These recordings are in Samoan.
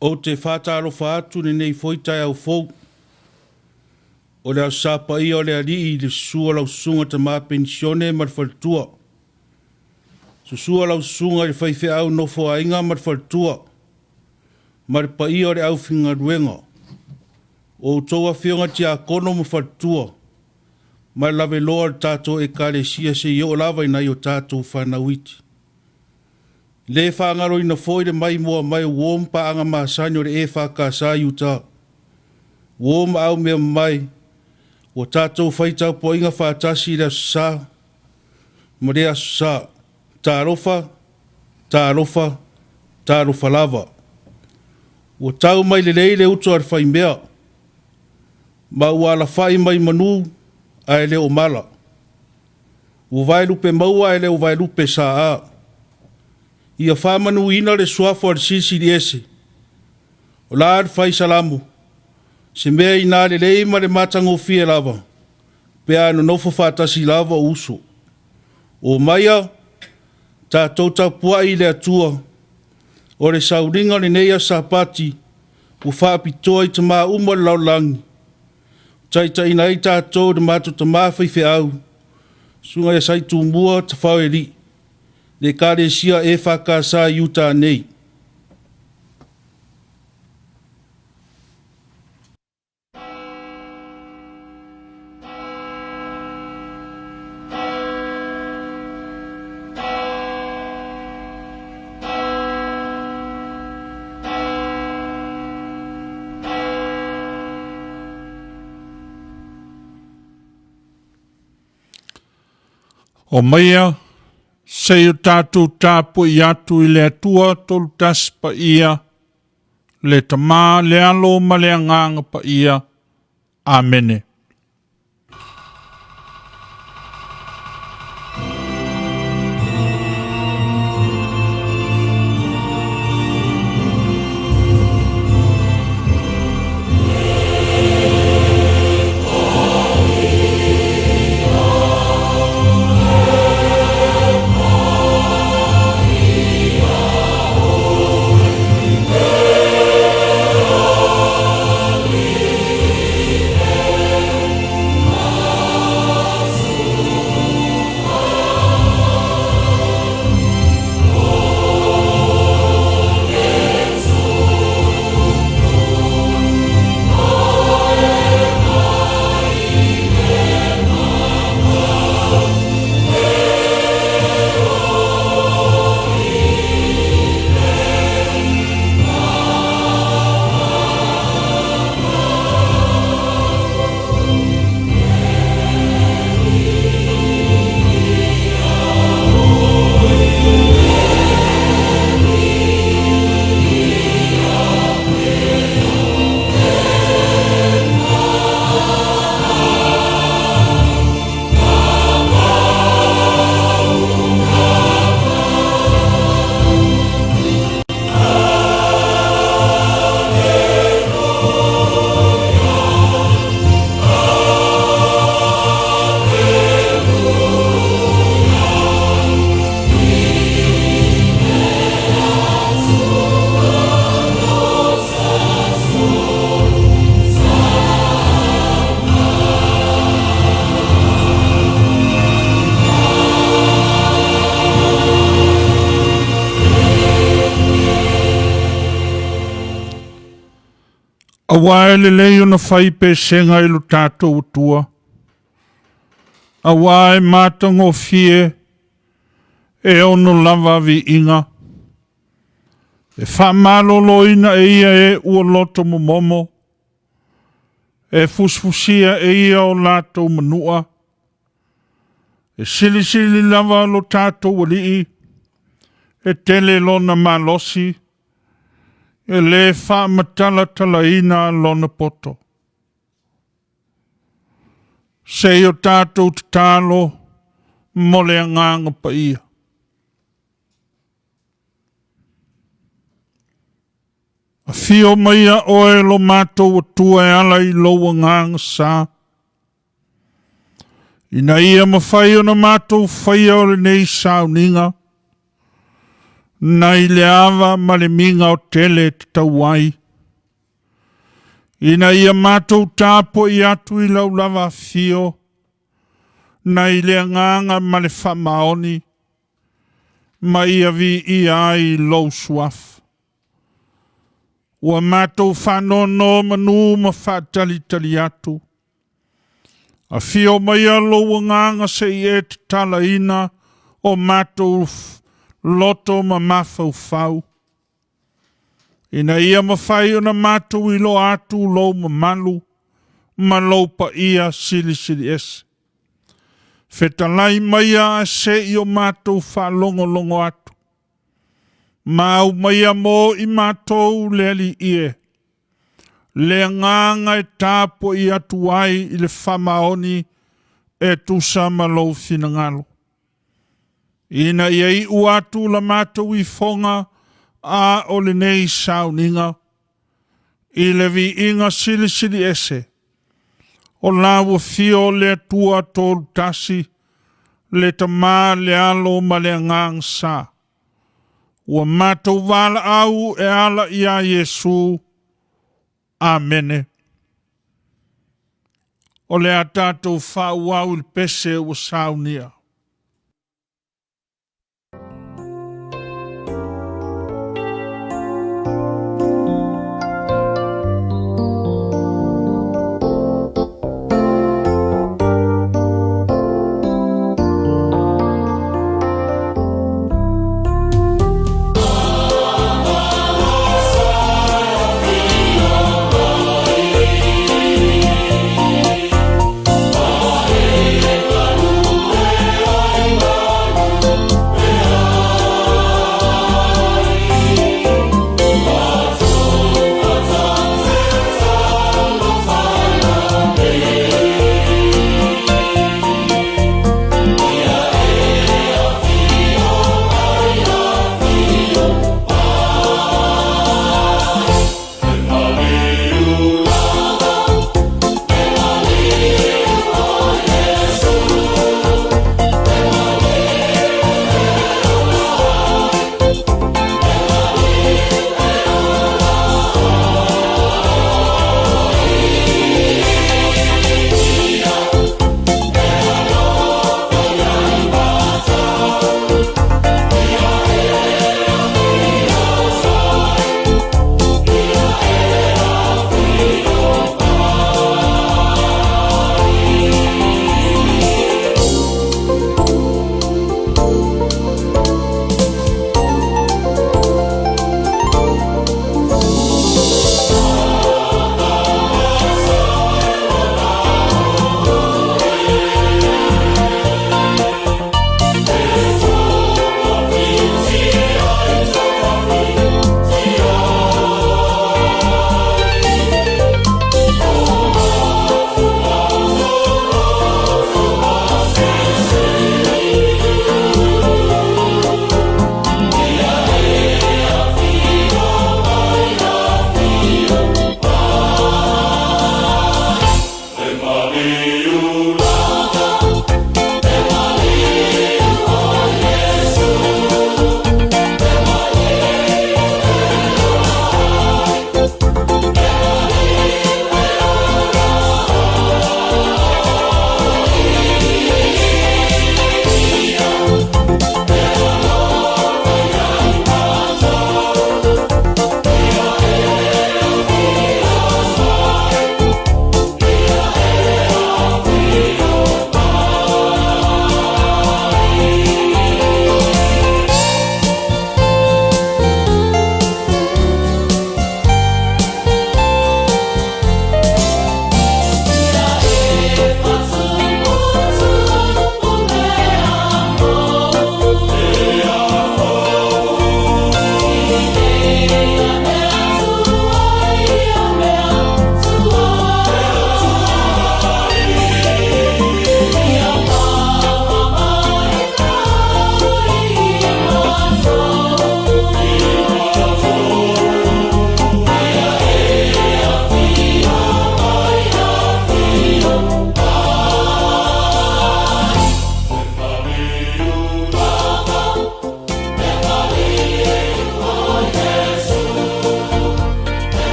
Ou te faatalofa atu i lenei foi taeao fou, o le Aso Sa paia o le Alii i le susu o lau Susuga Tama Penisione ma le faletua, susu lau Susuga i le Faifeau Nofoaaiga ma le faletua, ma le paia o le aufaigaluega, o outou afioga Tiakono ma faletua, ma le laveloa o le tatou Ekalesia seia oo lava i nai o tatou fanau iti. E le faagaloina foi le maimoa mai o uo ma paaga masani o le EFKS i Utah, uo ma aumea mai ua tatou fai tapuaiga faatasi i le Aso Sa ma lea Aso Sa. Talofa, talofa, talofa lava. Ua tau mai lelei le uto a le faimea, ma ua alafai mai manu ae le o mala. Ua vaelupe maua ae le o vaelupe saa. Ia faamanuina le Suafa o le Silisili Ese, o la le fai Salamo, se mea ina lelei ma le matagofie lava pe a nonofo faatasi lava ou uso. Omaia, tatou tapuai i le Atua, o le sauliga o lenei aso Sapati ua faapitoa i tama uma o le lalolagi, taitaiina ai tatou i le matou tama faifeau, Susuga ia Sai Tumua Tafao-alii, le Ekalesia EFKS i Utah nei. Omaia, se i o tatou tapuai atu i le Atua Tolutasi Paia, le Tama, le Alo ma le Agaga Paia. Amene. Aua e lelei ona fai pesega i lo tatou Atua, aua e matagofie e ono lava viiga. E faamaloloina e ia e ua loto momomo, e fusifusia e ia o latou manua. E silisili lava lo tatou Alii, e tele lona malosi, e le faamatalatalaina lona poto. Se i o tatou tatalo mo le Agaga Paia. Afio maia oe lo matou Atua e ala i lou agaga sa, ina ia mafai ona matou faia o lenei sauniga. Nai le ava ma le miga o tele e tatau ai, ina ia matou tapuai atu i lau lava afio, nai le agaga ma le faamaoni, ma ia viia ai lou suafa. Ua matou faanonomanu ma faatalitali atu. Afio maia lou agaga se i e tatalaina o matou loto ma mafaufau, ina ia mafai ona matou iloa atu lou mamalu ma lou paia silisili ese. Fetalai maia ae se i o matou faalogologo atu, ma aumaia mo i matou le Alii e, le agaga e tapuai atu ai i le faamaoni e tusa ma lou finagalo. Ina ia iu atu la matou ifoga a o lenei sauniga i le viiga silisili ese, o la ua fio le Atua tolu tasi, le Tama, le Alo ma le Agaga Sa. Ua matou valaau e ala iā Iesu. Amene. O le a tatou faaauau i le pese ua saunia.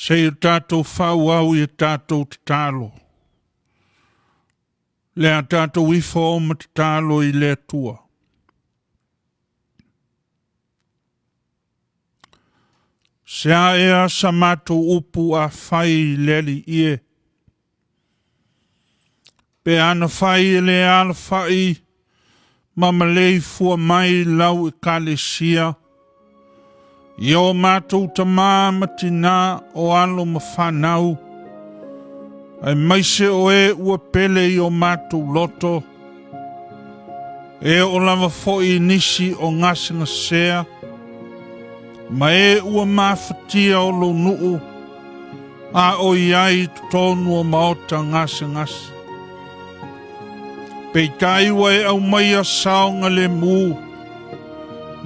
Se i o tatou faaauau i a tatou tatalo. Le a tatou ifo o ma tatalo i le Atua. Se a ea sa matou upu a fai i le Alii e? Pe ana fai e le alafai ma maleifua mai lau Ekalesia, i o matou tamā ma tinā o alo ma fanau, aemaise o e ua pele i o matou loto, e oo lava foi i nisi o gasegasea, ma e ua mafatia o lou nuu, a o i ai i totonu o maota gasegase. Peitai ua e aumaia saogalemu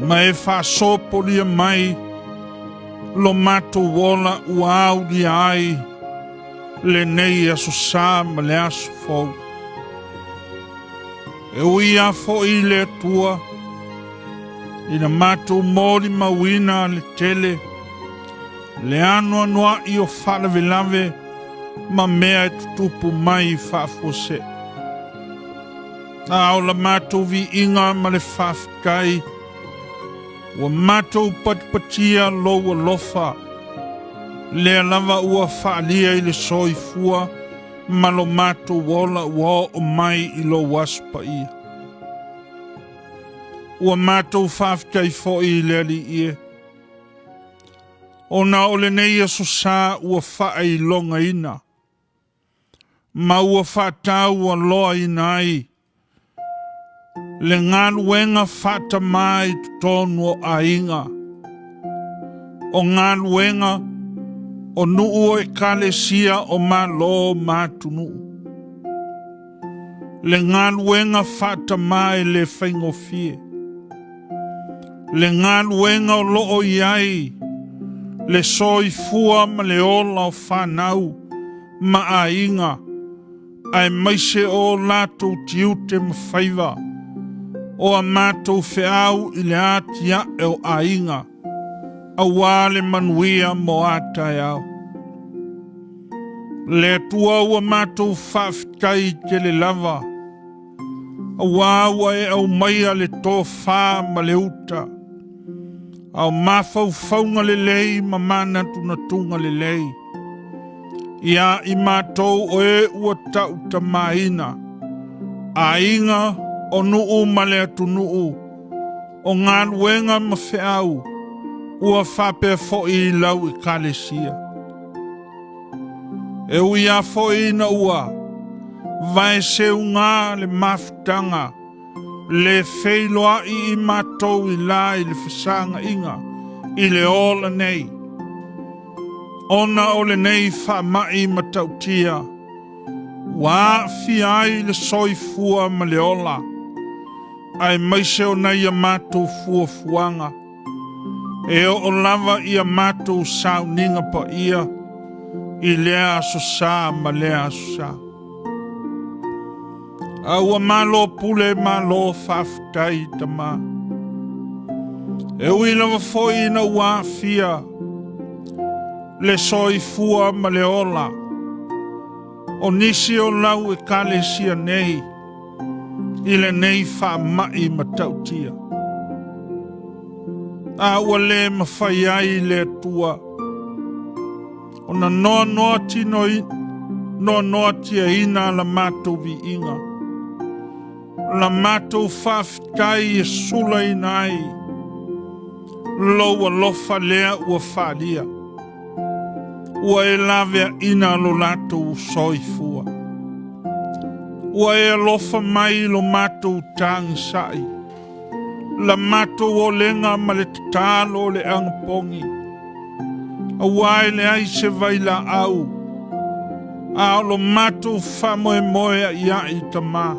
ma e faasopolia mai lo matou ola ua aulia ai lenei aso sa ma le aso fou. E ui lava foi i le Atua ina matou molimauina le tele le anoanoai o faalavelave ma mea e tutupu mai faafuasei. A o la matou viiga ma le faafetai, ua matou patipatia lou alofa, lea lava ua faaalia i le soifua ma lo matou ola ua oo mai i lou aso paia. Ua matou faafetai foi i le Alii e, ona o lenei aso sa ua faailogaina ma ua faataualoaina ai le galuega faatamā i totonu o aiga, o galuega o nuu o ekalesia o Malo ma atunuu. Le galuega faatamā e le faigofie. Le galuega o loo i ai le soifua ma le ola o fanau ma aiga aemaise o latou tiute ma faiva o a matou feau i le atiae o aiga aua le manuia mo a taeao. Le Atua ua matou faafetai tele lava, auā ua e aumaia le tofā ma le uta, a o mafaufauga lelei ma manatunatuga lelei ia i matou o e ua tautamaina aiga o nuu ma le atunuu o galuega ma feau ua faapea foi i lau Ekalesia. E ui lava foi ina ua vaeseuga le mafutaga le feiloai i matou i la i le fesagaiga i le ola nei, ona o lenei faamai matautia ua aafia ai le soifua ma le ola, aemaise o nai a matou fuafuaga e oo lava i a matou sauniga paia i lea aso sa ma lea aso sa. A ua malo pule malo faafetai Tamā. E ui lava foi ina ua aafia le soifua ma le ola o nisi o lau Ekalesia nei i lenei faamai matautia. A ua le mafai ai le Atua ona noanoa tino noanoatiaina la matou viiga, la matou faafetai e sulaina ai lou alofa lea ua faalia, ua e laveaina lo latou soifua. Ua e alofa mai i lo matou tagisai, la matou olega ma le tatalo o le agapogi, auā e leai se vailaau, a o lo matou faamoemoe aiai Tamā,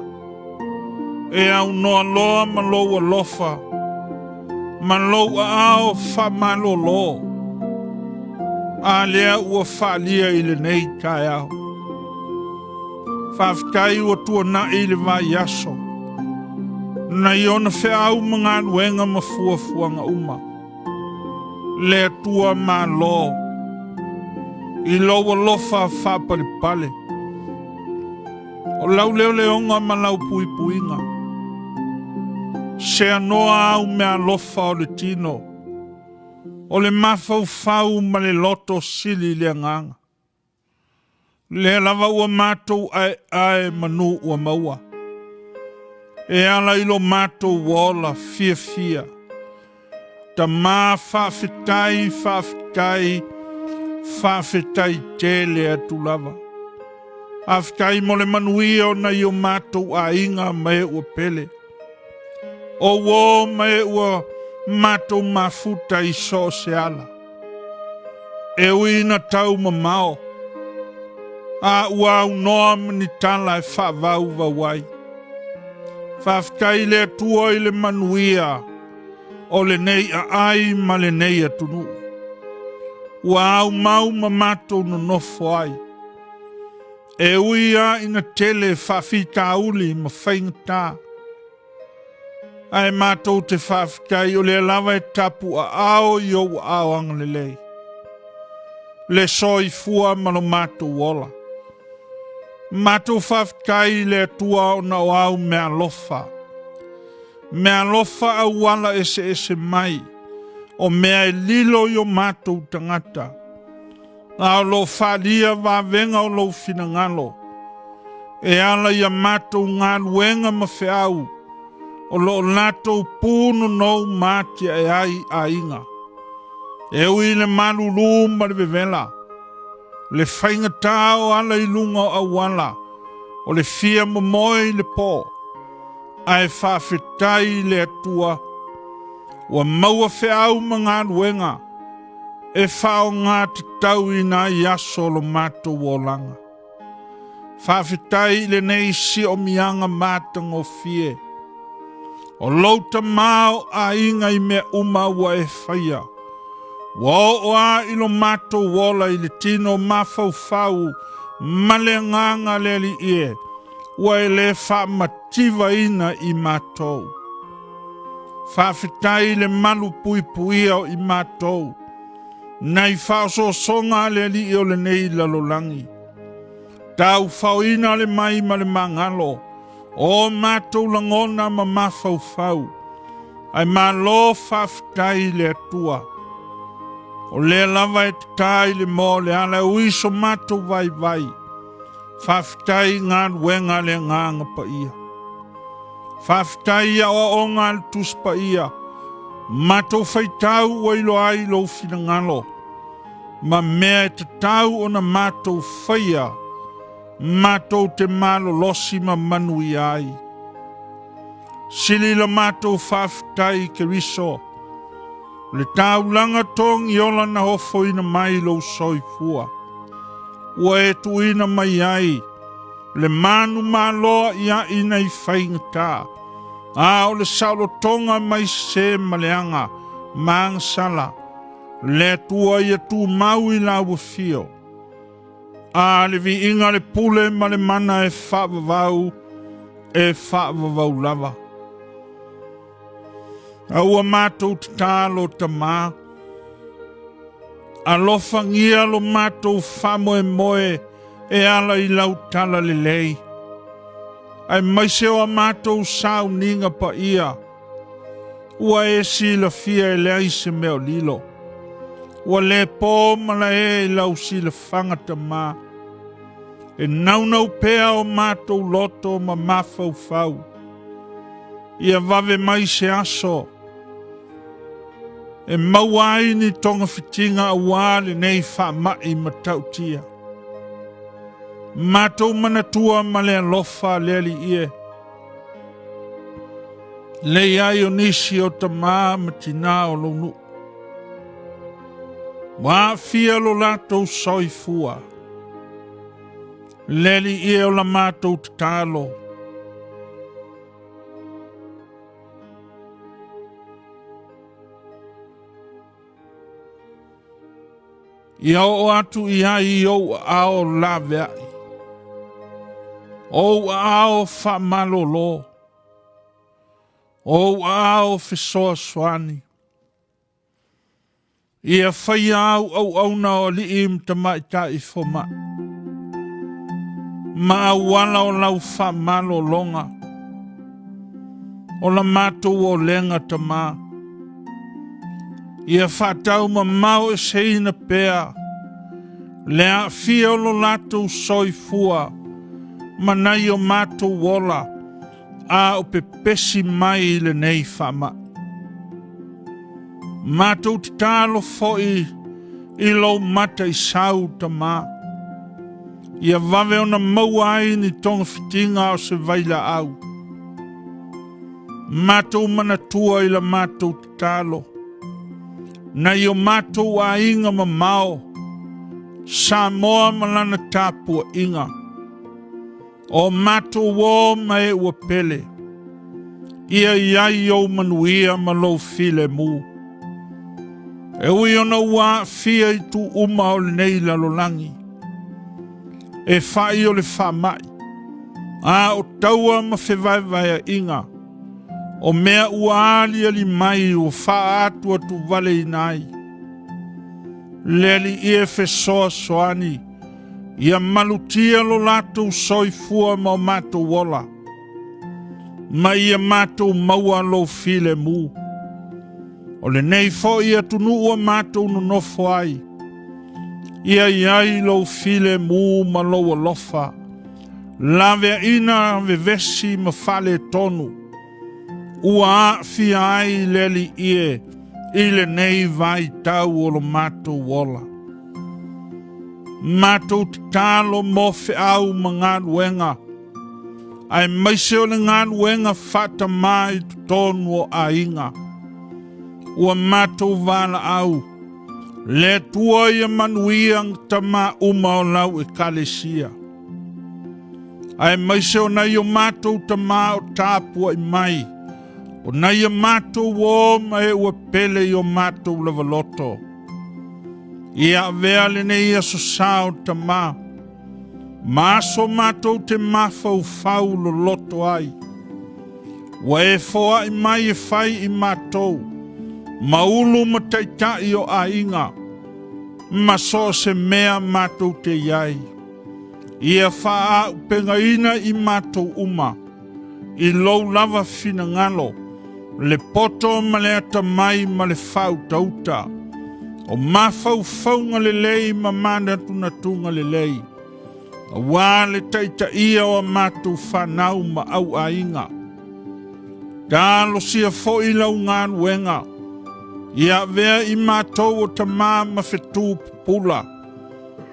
e aunoa loa ma lou alofa ma lou aao faamalolo, a lea ua faalia i lenei taeao. Faafetai ua tuanai le vaiaso nai ona feau ma galuega ma fuafuaga uma. Le Atua Malo. I lou alofa faapalepale. O lau leoleoga ma lau puipuiga. Seanoa au meaalofa o le tino, o le mafaufau ma le loto sili i le agaga. Lea lava ua matou aeae manu ua maua. E ala i lo matou ola fiafia. Tama faafetai, faafetai, faafetai tele atu lava. Faafetai mo le manuia o nai o matou aiga ma e ua pele. O uō ma e ua matou mafuta i so o se ala. E ui ina tau mamao, a ua aunoa ma ni tala e faavauvau ai. Faafetai i le Atua i le manuia o lenei aai ma lenei atunuu. Ua aumau ma matou nonofo ai. E ui lava ina tele faafitauli ma faigata, ae matou te faafetai o lea lava e tapuaao i ou aao agalelei le soifua ma lo matou ola. Matou faafetai i le Atua ona o au meaalofa, meaalofa auala eseese mai, o mea e lilo i o matou tagata, a o lo o faaalia vavega o lou finagalo e ala i a matou galuega ma feau o lo o latou punonou ma atiae ai aiga. E ui i le malulu ma le vevela, le faigata o ala i luga o auala, o le fia momoe i le po, ae faafetai i le Atua ua maua feau ma galuega e faaaoga tatauina ai aso o lo matou olaga. Faafetai i lenei siomiaga matagofie. O lou tama o aiga i mea uma ua e faia. Ua oo lava i lo matou ola i le tino mafaufau ma le agaga le Alii e, ua e le faamativaina i matou. Faafetai i le malu puipuia o i matou nai faaosoosoga a le Alii o lenei lalolagi. Taufaoina le mai ma le magalo o matou lagona ma mafaufau, ae malo faafetai i le Atua. O lea lava e tata i le moa o le ala e ui so matou vaivai. Faafetai i galuega a le Agaga Paia. Faafetai i aoaoga a le Tusi Paia, matou faitau ua iloa ai lou finagalo ma mea e tatau ona matou faia, matou te malolosi ma manuia ai. Sili la matou faafetai i Keriso, le taulaga togiola na ofoina mai lou soifua, ua e tuuina mai ai le manumalo a'ia'i nai faigata, a o le saolotoga mai sese ma leaga ma agasala, le Atua ia tumau i lau afio. A le viiga le pule ma le mana e faavavau, e faavavau lava. A ua matou tatalo Tamā, alofagia lo matou faamoemoe e ala i lau tala lelei, aemaise o a matou sauniga paia, ua e silafia e leai se mea o lilo. Ua le po malae i lau silafaga Tamā, e naunau pea o matou loto ma mafaufau, ia vave mai se aso e maua ai ni togafitiga auā lenei faama'i matautia. Matou manatua ma le alofa le Alii e, lei ai o nisi o tamā ma tinā o lou nuu. Ua aafia lo latou soifua. Le Alii e o la matou tatalo. Ia oo atu i ai i ou aao laveai, ou aao faamalolo, ou aao fesoasoani. Ia faia au auauna o alii ma tamaitai fomai, ma auala o lau faamalologa, o la matou olega Tamā. Ia faataumamao eseina pea le aafia o lo latou soifua ma nai o matou ola a o pepesi mai i lenei faamai. Matou tatalo foi i lou mata i sau, Tamā, ia vave ona maua ai ni togafitiga o se vailaau. Matou manatua i la matou tatalo, nai o matou aiga mamao, Samoa ma lana tapuaiga. O matou uō ma e ua pele, ia i ai ou manuia ma lou filemu. E ui ona ua aafia itu uma o lenei lalolagi, e fai o le faamai, a o taua ma fevaevaeaiga, o mea ua aliali mai ua faaatuatuvaleina ai. Le Alii e fesoasoani, ia malutia lo latou soifua ma o matou ola, ma ia matou maua lou filemu. O lenei foi atunuu ua matou nonofo ai, ia i ai lou filemu ma lou alofa, laveaina vevesi ma faaletonu, ua aafia ai le Alii e i lenei vaitau o lo matou ola. Matou tatalo mo feau ma galuega, aemaise o le galuega faatamā i totonu o aiga. Ua matou valaau, le Atua ia manuia tamā uma o lau Ekalesia. Aemaise o nai o matou tamā o tapuai mai, o nai a matou uō ma e ua pele i o matou lava loto. Ia avea lenei aso sa o Tamā, ma aso matou te mafaufau loloto ai. Ua e foai mai e fai i matou, ma ulu ma taitai o aiga, ma so o se mea matou te i ai. Ia faaaupegaina i matou uma, i lou lava finagalo, le poto ma le atamai ma le faautauta, o mafaufauga lelei ma manatunatuga lelei, aua le taitaia o a matou fanau ma auaiga. Talosia foi lau galuega, ia avea i matou o tamā ma fetu pupula,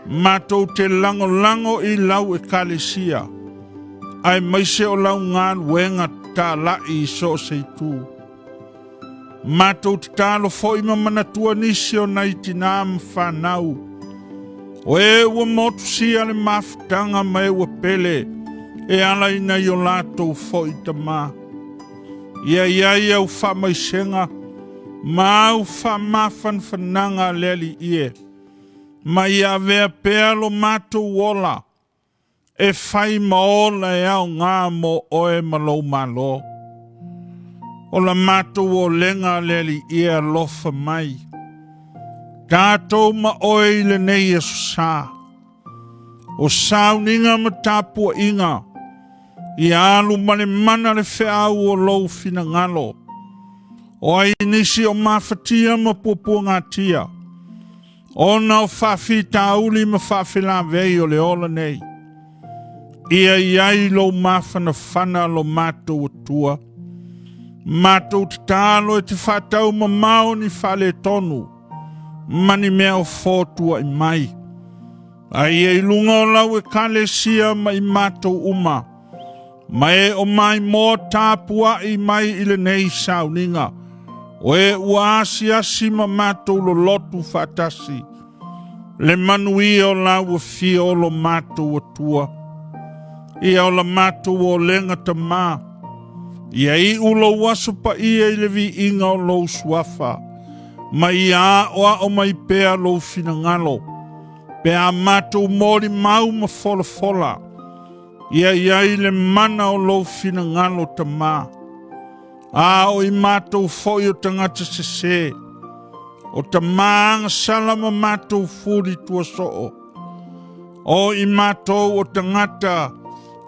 Matou te lagolago i lau Ekalesia, aemaise o lau galuega talai i so o se itu. Matou tatalo foi ma manatua nisi o nai tinā ma fanau, o e ua motusia le mafutaga ma e ua pele e ala i nai o latou foi tamā. Ia i ai au faamaisega ma au faamafanafanaga a le Alii e. Ma ia avea pea lo matou ola e fai ma ola e aoga mo oe ma lou Malo. O la matou olega le Alii e alofa mai tatou ma oe i lenei aso sa. O sauniga ma tapuaiga ia alu ma le mana le feau o lou finagalo. O ai nisi o mafatia ma puapuagatia, ona o faafitauli ma faafelavei o le ola nei. Ia i ai lou mafanafana lo matou Atua. Matou tatalo e te faatau mamao ni faaletonu ma ni mea o fotua'i mai. A ia i luga o lau Ekalesia ma i matou uma, ma e o maimoa tapua'i mai i lenei sauniga, o e ua asiasi ma matou lolotu faatasi, le manuia o la ua fia o lo matou Atua. Ia o la matou olega Tamā, ia iu lou aso paia i le viiga o lou suafa, ma ia aoao mai pea lou finagalo, pe a matou molimau ma folafola, Ia i ai le mana o lou finagalo, Tamā. A o i matou foi o tagata sesē. O tamā agasala ma matou fuli tua soo. O i matou o tagata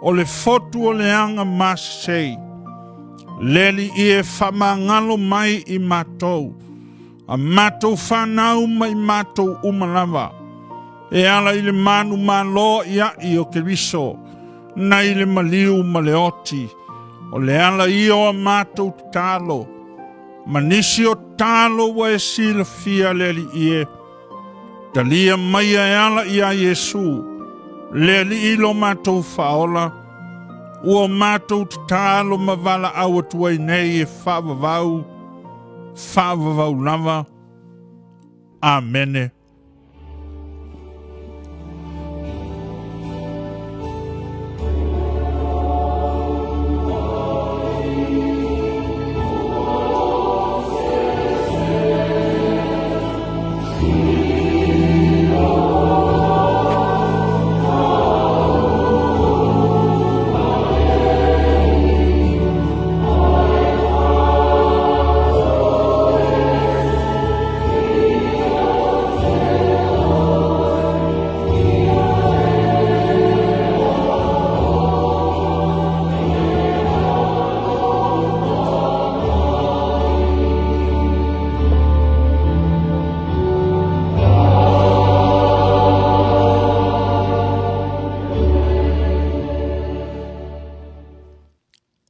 o le fotu o le aga masesei. Le Alii e faamagalo mai i matou, a matou fanau ma i matou uma lava, e ala i le manumalo a'ia'i o Keriso, nai le maliu ma le oti, o le ala ia o a matou tatalo, ma nisi o tatalo ua e silafia le Alii e. Talia maia e ala iā Iesu, le Alii lo matou Faaola, ua matou tatalo ma valaau atu ai nei e faavavau, faavavau lava. Amene.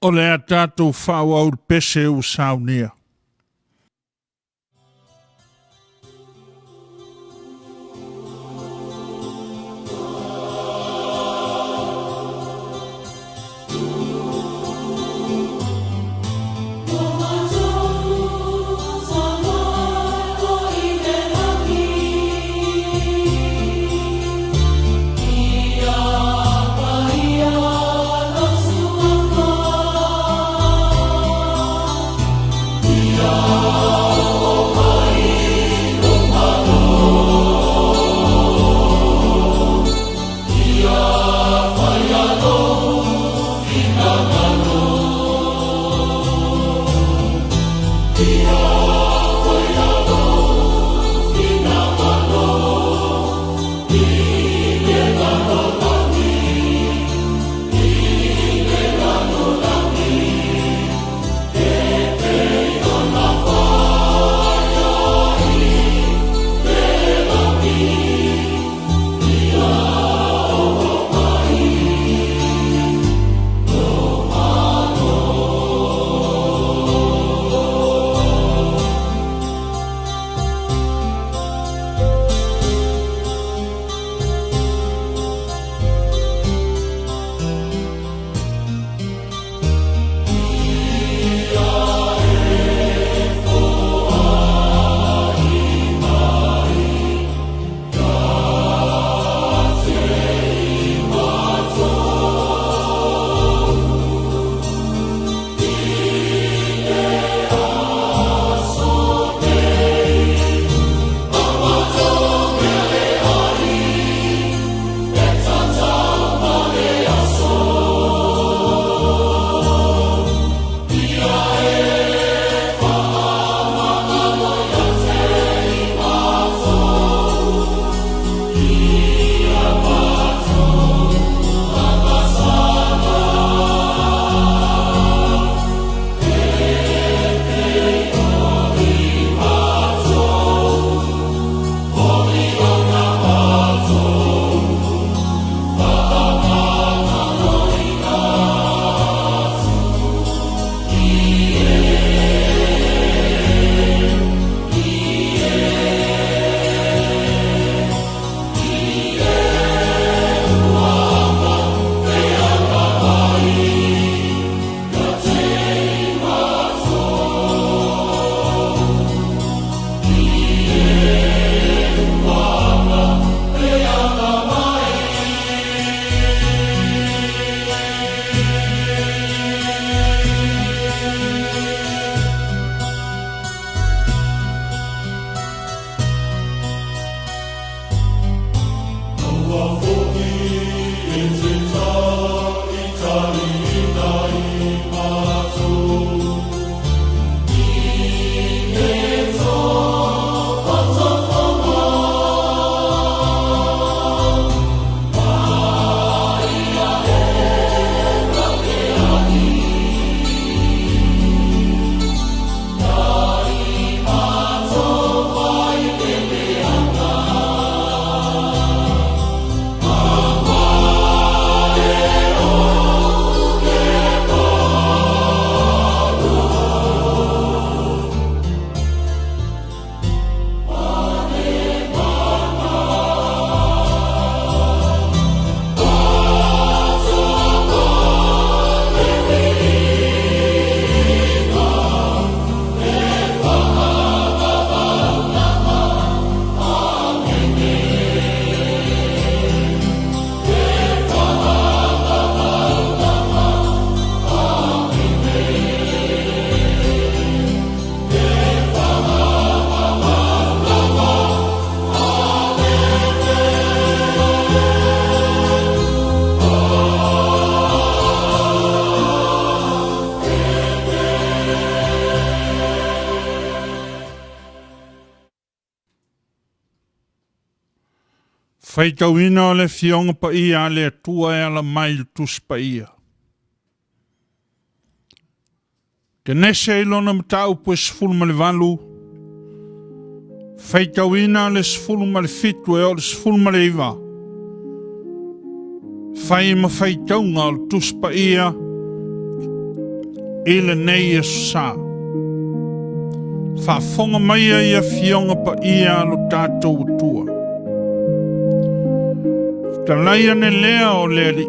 O le a tatou faaauau le pese ua saunia. Faitauina o le Afioga Paia a le Atua e ala mai i le Tusi Paia. Kenese i lona mataupu e 18, faitauina le 17 e oo i le 19, fai ma faitauga o le Tusi Paia i lenei Aso Sa. Faafofoga maia i Afioga Paia a lo tatou Atua. Fetalai ane lea o le Alii.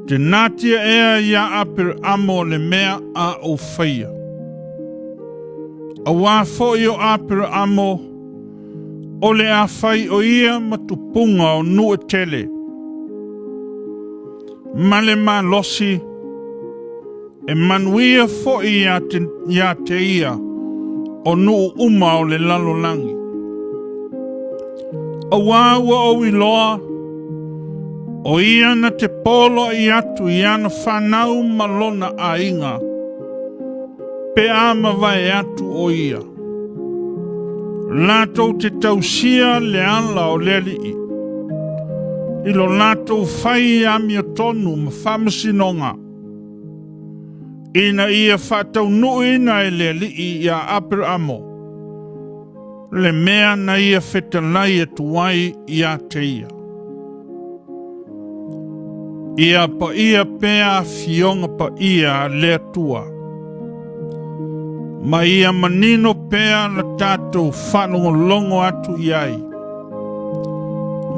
Te natia ea iā Aperamo le mea a ou faia. Auā foi o Aperamo o le a fai o ia ma tupuga o nuu e tele. Ma le malosi e manuia foi iā te ia o nuu uma o le lalolagi. Auā ua ou iloa, o ia na te poloai atu i ana fanau ma lona aiga, pe a mavae atu o ia. Latou te tausia le ala o le Alii, i lo latou fai amiotonu ma faamasinoga, ina ia faataunuuina e le Alii iā Aperamo le mea na ia fetalai atu ai iā te ia. Ia paia pea Afioga Paia a le Atua, ma ia manino pea la tatou faalogologo atu i ai,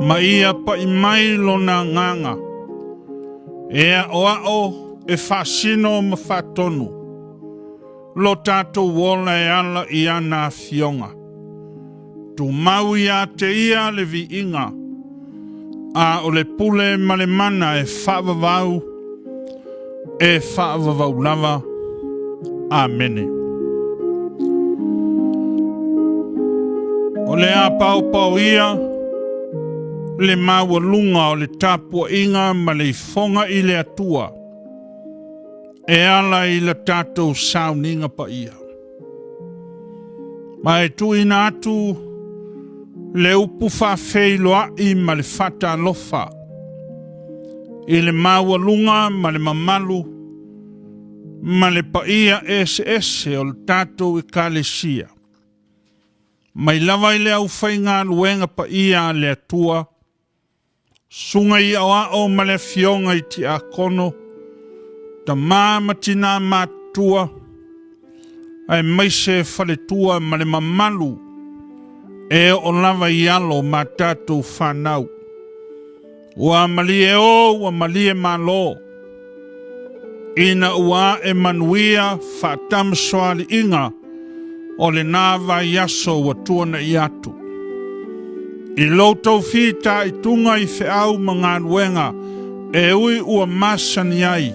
ma ia pa'i mai Lona Agaga e aʻoaʻo e faasino ma faatonu lo tatou ola e ala i ana afioga. Tumau iā te ia le viiga, a o le pule ma le mana e faavavau, e faavavau lava. Amene. O le a paopao ia le maualuga o le tapuaiga ma le ifoga i le Atua e ala i la tatou sauniga paia. Ma e tuuina atu le upu faafeiloai ma le faatalofa i le maualuga ma le mamalu ma le paia eseese o le tatou Ekalesia, mai lava i le aufaigaluega paia a le Atua, Susuga i Aoao ma le Afioga i Tiakono, tama ma tinā matutua, aemaise faletua ma le mamalu e oo lava i alo ma tatou fanau. Ua malie o ua malie malo, ina ua ae manuia faatamasoaliiga o lenā vaiaso ua tuana'i atu. I lo outou fitaituga i feau ma galuega e ui ua masani ai,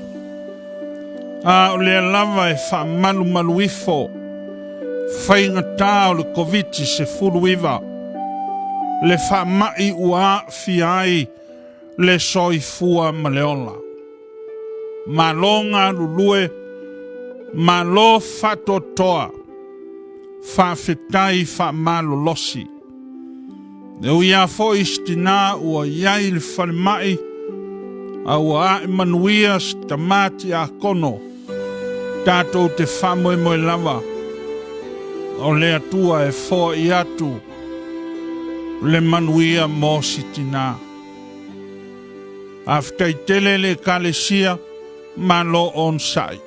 a o lea lava e faamalumalu ifo faigata o le Koviti-19, le faamai ua aafia ai le soifua ma le ola. Malo galulue, malo faatoatoa, faafetai faamalolosi. E ui lava foi i se tinā ua i ai i le falemai, a ua ae manuia se tama tiakono, tatou te faamoemoe lava o le Atua e foai atu le manuia mo si tinā. Faafetai tele le Ekalesia, malo onosai.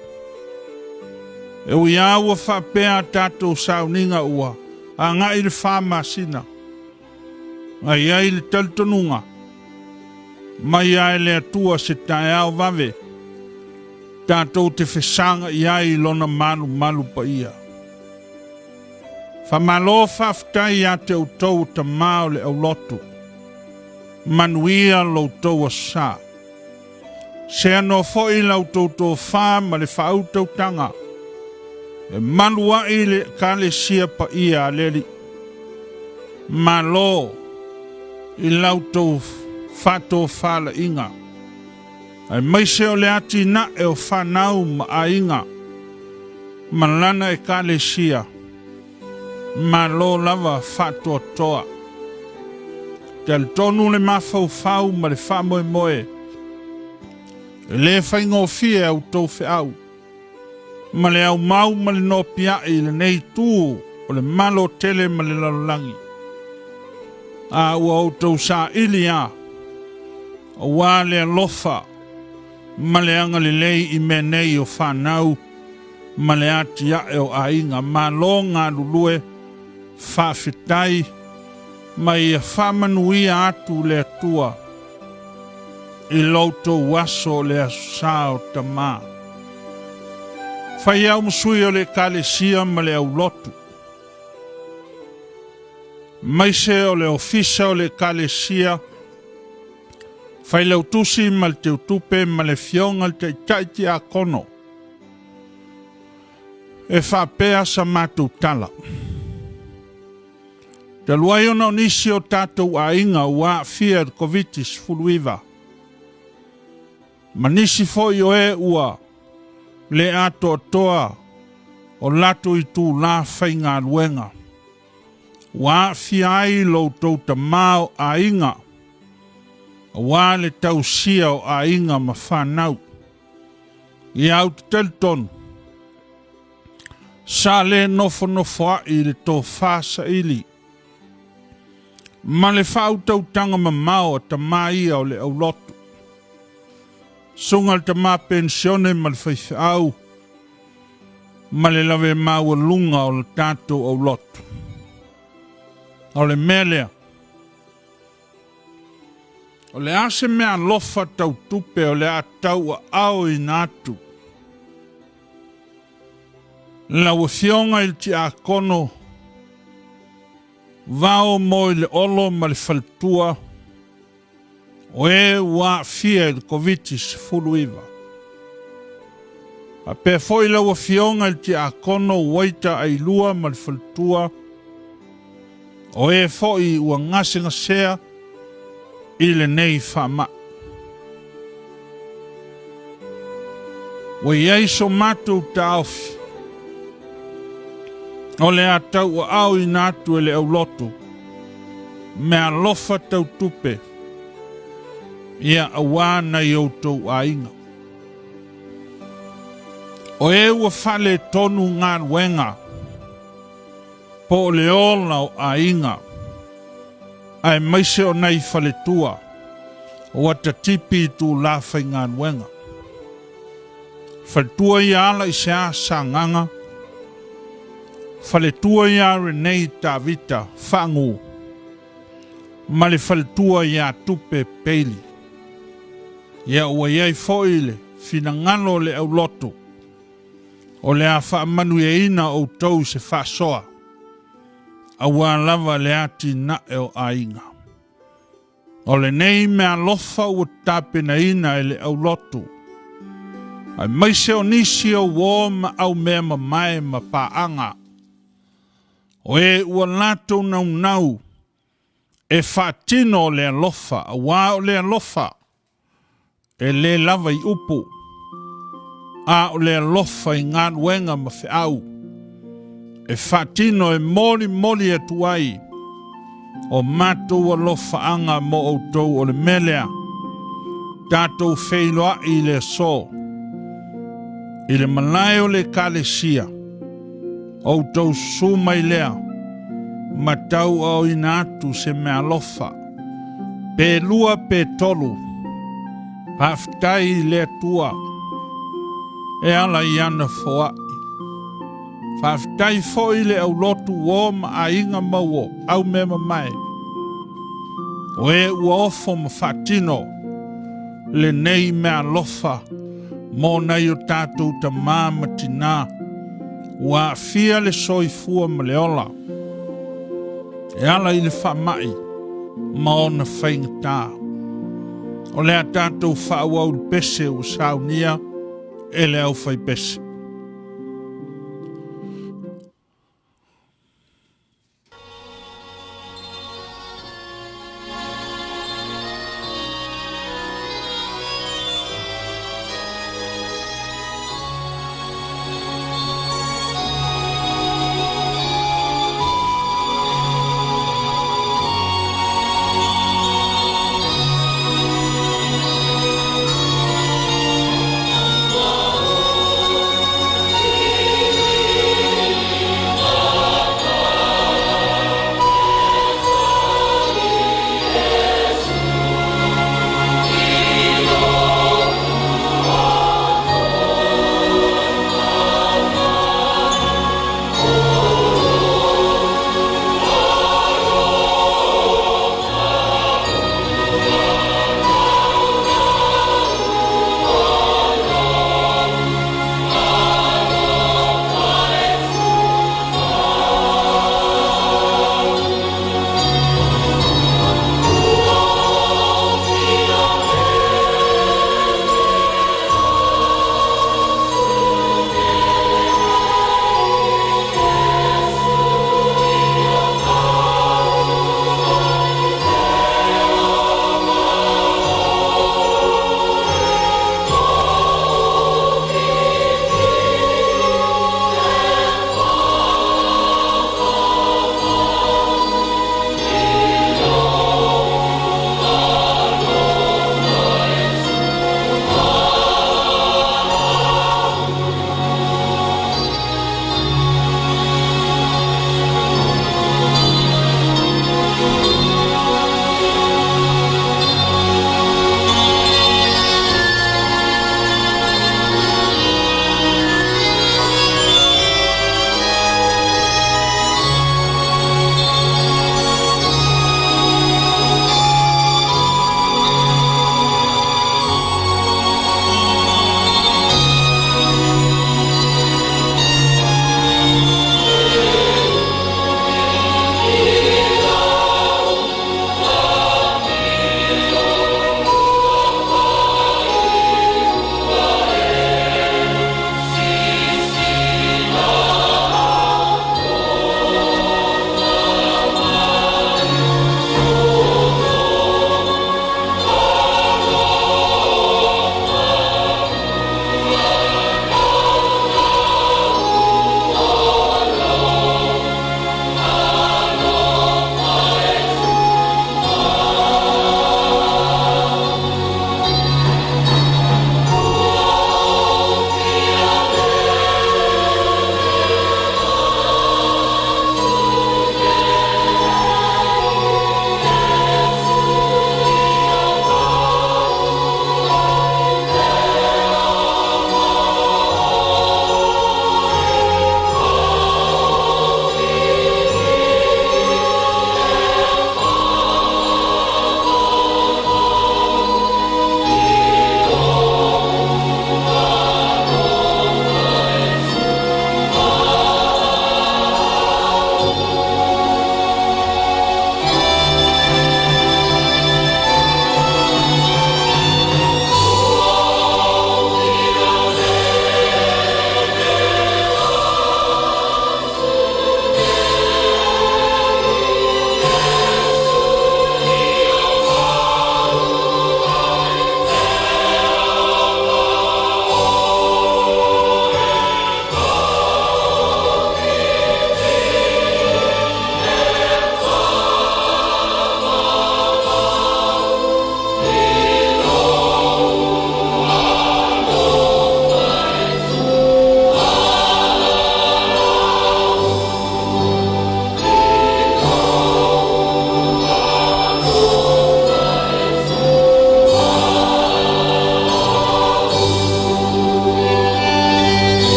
E ui lava ua faapea a tatou sauniga ua agai i le fa masina, a i ai le talitonuga, mai lava e le Atua se taeao vave tatou te fesagai ai i Lona malumalu paia. Faamalo faafetai ia te outou o tama o le aulotu. Manuia lo outou aso sa. Seanoa foi la outou tofa ma le faautautaga e malu ai le Ekalesia paia a le Alii. Malo i la outou faatofalaiga, aemaise o le atinae o fanau ma aiga ma lana Ekalesia. Malo lava faatoatoa. Talitonu le mafaufau ma le faamoemoe, e le faigofie a outou feau, ma le aumau ma le nopiai i lenei itu o le Malo tele ma le lalolagi. A ua outou saili lava, aua le alofa ma le agalelei i mea nei o fanau ma le atiae o aiga. Malo galulue, faafetai ma ia faamanuia atu le Atua i lo outou aso o le Aso Sa o Tama. Fai au ma sui o le Ekalesia ma le aulotu, maise o le ofisa o le Ekalesia, Failautusi ma le Teutupe ma le Afioga i le Taitai Tiakono, e faapea sa matou tala. Talu ai ona o nisi o tatou aiga ua aafia i le Koviti-19, ma nisi foi o e ua le atoatoa o latou itulā faigaluega, ua aafia ai lo outou tama o aiga, aua le tausia o aiga ma fanau. Ia ou te talitonu, sa le nofonofoa'i i le tofa saili ma le faautautaga mamao a tama ia o le aulotu, susuga i le tama penisione ma le faifeau ma le lave maualuga o le tatou aulotu. O le mea lea, O le a se meaalofa tau tupe o le a tauaaoina atu? Lau Afioga i le Tiakono Vao Moileolo ma le faletua o e ua aafia i le Koviti-19. Faapea foi lau Afioga i le Tiakono Uaita Ailua ma le faletua o e foi ua gasegasea i lenei faamai. Ua i ai so matou taofi, o le a tauaaoina atu e le aulotu meaalofa tau tupe, ia auā nai outou aiga. O e ua faaletonu galuega, po o le ola o aiga, aemaise o nai faletua ua tatipi itulā faigaluega. Faletua ia ala i se a Sagaga, faletua ia Renee Tavita Fagu ma le faletua ia Tupe Peili. Ia ua i ai foi le finagalo o le aulotu o le a faamanuiaina outou i se faasoa aua lava le atinae o aiga. O lenei meaalofa ua tapenaina e le aulotu, aemaise o nisi o uo ma aumea mamae ma paaga, o e ua latou naunau e faatino le alofa, aua o le alofa e le lava i upu, a o le alofa i galuega ma feau e faatino e molimoli atu ai o matou alofaaga mo outou. O le mea lea, tatou feiloai i le aso i le malae o le Ekalesia, outou susu mai lea ma tauaaoina atu se meaalofa pe lua pe tolu. Faafetai i le Atua e ala i ana foai. Faafetai foi i le aulotu uo ma aiga mauo aumeamamae o e ua ofo ma faatino lenei meaalofa mo nai o tatou tama ma tinā ua aafia le soifua ma le ola e ala i le faamai ma ona faigata. O le a tatou faaauau i le pese ua saunia e le aufaipese.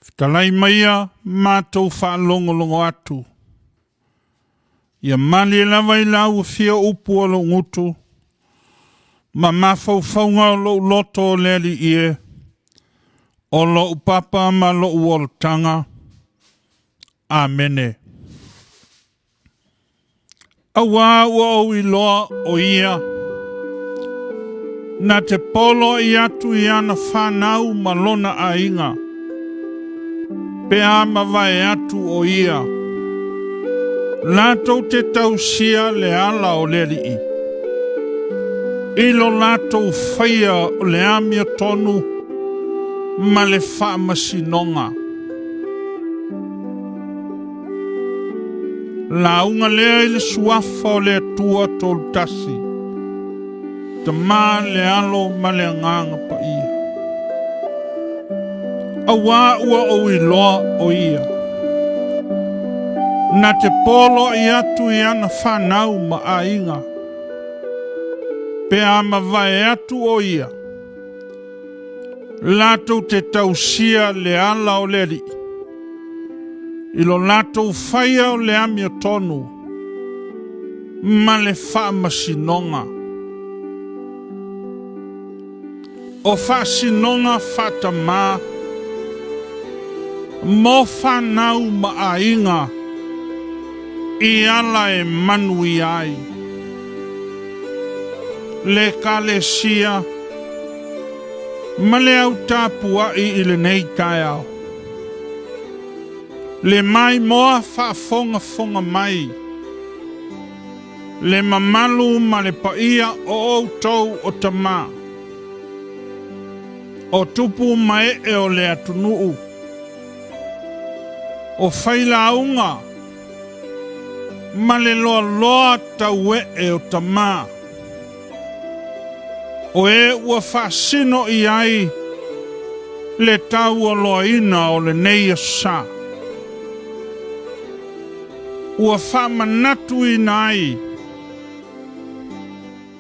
Fetalai maia matou faalogologo atu. Ia malie lava i lau afio upu o lou gutu, ma mafaufauga o lou loto o le Alii e, o lou papa ma lou olataga. Amene. Auā ua ou iloa o ia na te poloai atu i ana fanau ma lona aiga, pe a mavae atu o ia, latou te tausia le ala o le Alii, i lo latou faia o le amiotonu ma le faamasinoga. Lauga lea i le suafa o le Atua Tolutasi, Tama, le Alo ma le Agaga Paia. Auā ua ou iloa o ia, na te poloai atu i ana fanau ma aiga, pe a mavae atu o ia, latou te tausia le ala o le Alii, i lo latou faia o le amiotonu ma le faamasinoga. O faasinoga faatamā mo fanau ma aiga i ala e manuia ai le Ekalesia ma le au tapuai i lenei taeao. Le maimoa faafogafoga mai, le mamalu ma le paia o outou o tama, o tupu ma ee o le atunuu, o failauga ma le loaloa tauee o tama. O e ua faasino i ai le taualoaina o lenei aso sa, ua faamanatuina ai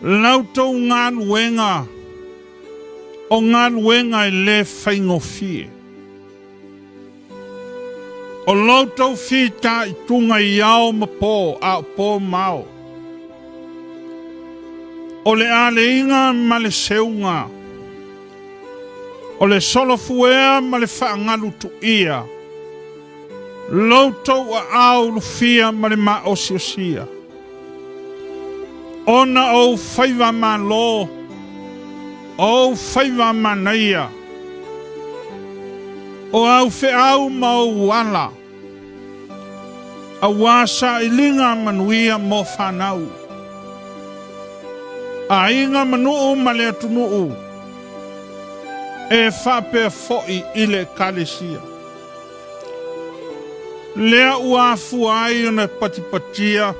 la outou galuega o galuega e le faigofie. O lo outou fitaituga i ao ma po, a o po ma ao. O le aleiga ma le seuga, o le solofuea ma le faagalutuia, lo outou aao ulufia ma le maosiosia, ona o ou faiva malo, o ou faiva manaia, o au feau ma ou ala, auā sailiga manuia mo fanau, aiga ma nuu ma le atunuu, e faapea foi i le Ekalesia. Lea ua afua ai ona patipatia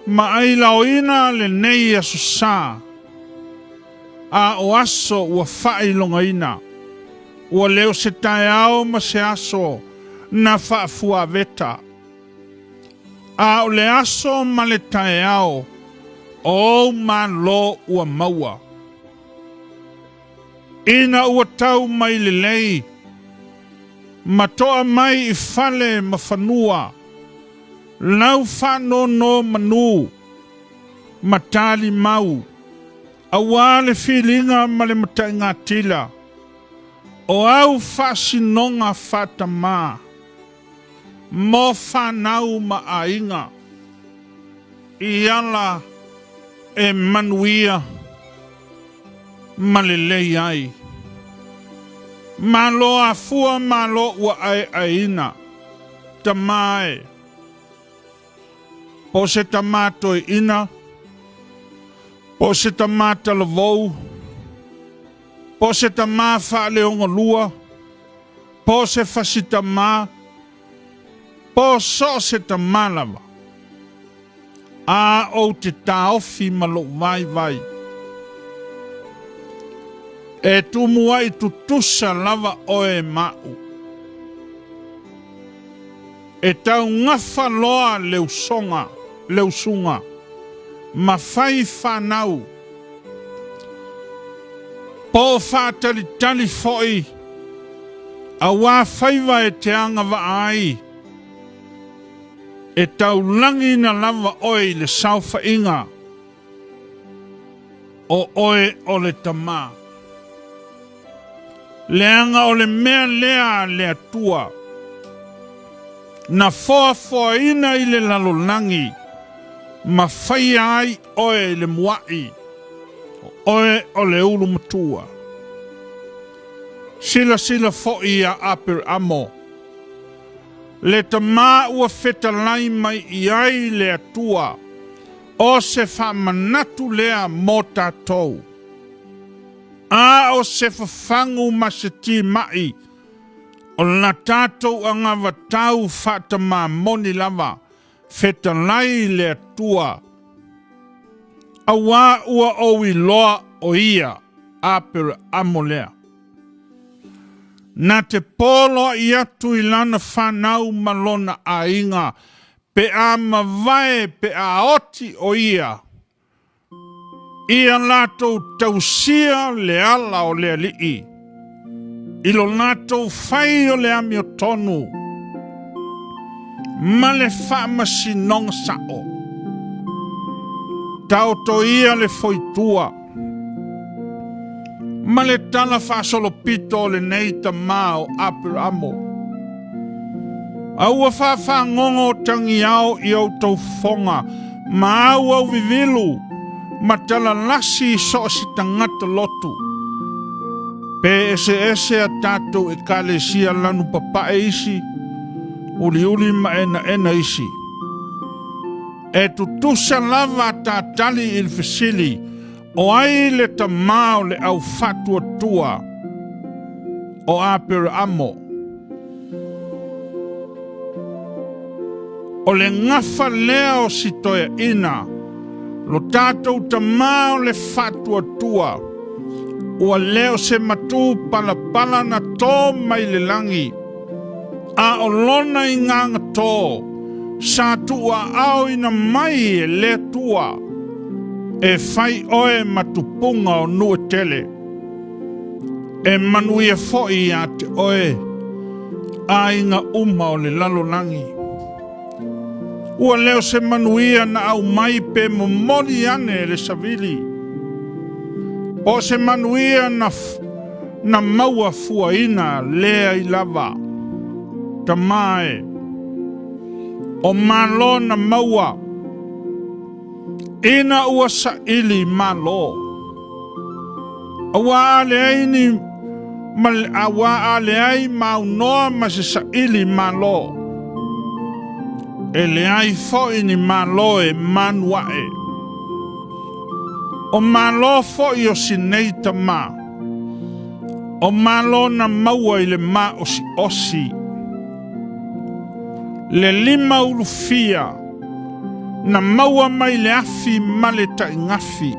ma ailaoina lenei aso sa, a o aso ua faailogaina, ua le o se taeao ma se aso na faafuaveta, a o le aso ma le taeao o ou malo ua maua. Ina ua tau mai lelei ma toa mai i fale ma fanua lau faanonomanu ma talimau auā le filiga ma le mataigatila o au faasinoga faatamā mo fanau ma aiga i ala e manuia ma lelei ai. Malo afua malo ua aeaeina, tama e. Po o se tama toeaina, po o se tama talavou, po o se tama faaleogalua, po o se fasitama, po o so o se tama lava. A ou te taofi ma lou vaivai, e tumuai tutusa lava oe ma au. E taugafa loa le usoga, le usuga, ma fai fanau, po o faatalitali foi Auā faiva e te agavaa ai, e taulagiina lava oe i le saofaiga o oe o le Tama. Leaga o le mea lea a le Atua, na foafoaina i le lalolagi ma faia ai oe i le mua'i, o oe o le ulu matua. Silasila foi iā Aperamo, le tamā ua fetalai mai i ai le Atua, o se faamanatu lea mo tatou. A o se fafagu ma se timai o la tatou agavatau faatamā moni lava, fetalai le Atua, auā ua ou iloa o Ia Aperamo lea. Na te poloai atu i lana fanau ma lona aiga pe a mavae pe a oti o ia ia latou tausia le ala o le Alii i lo latou fai o le amiotonu ma le faamasinoga sa'o. Taoto ia le foitua ma le tala faasolopito o lenei tamā o Aperamo. A ua faafagogo tagiao i outou fofoga ma auauvivilu ma talalasi i so o se tagata lotu. Pe eseese a tatou Ekalesia lanu papae isi, uliuli ma enaena isi. E tutusa lava a tatali i le fesili, O ai le tamā o le au faatuatua o Aperamo? O le gafa lea o si toeaina, lo tatou tamā o le faatuatua, ua le o se matū palapala na tō mai le lagi, a o lona igaga tō, sa tuuaʻaoina mai e le Atua e fai oe ma tupuga o nuu e tele, e manuia foi iā te oe aiga uma o le lalolagi. Ua le o se manuia na aumai pe momoli ane e le savili, po o se manuia na, na maua fuaina leai lava. Tamā e, o Malo na maua ina ua saili Malo. Auā a leai ni ma, auā a leai maunoa ma se saili Malo. E leai foi ni Malo e manu aʻe. O Malo foi o si nei tamā. O Malo na maua i le maosiʻosi. Le lima ulufia na maua mai le afi ma le taʻigafi,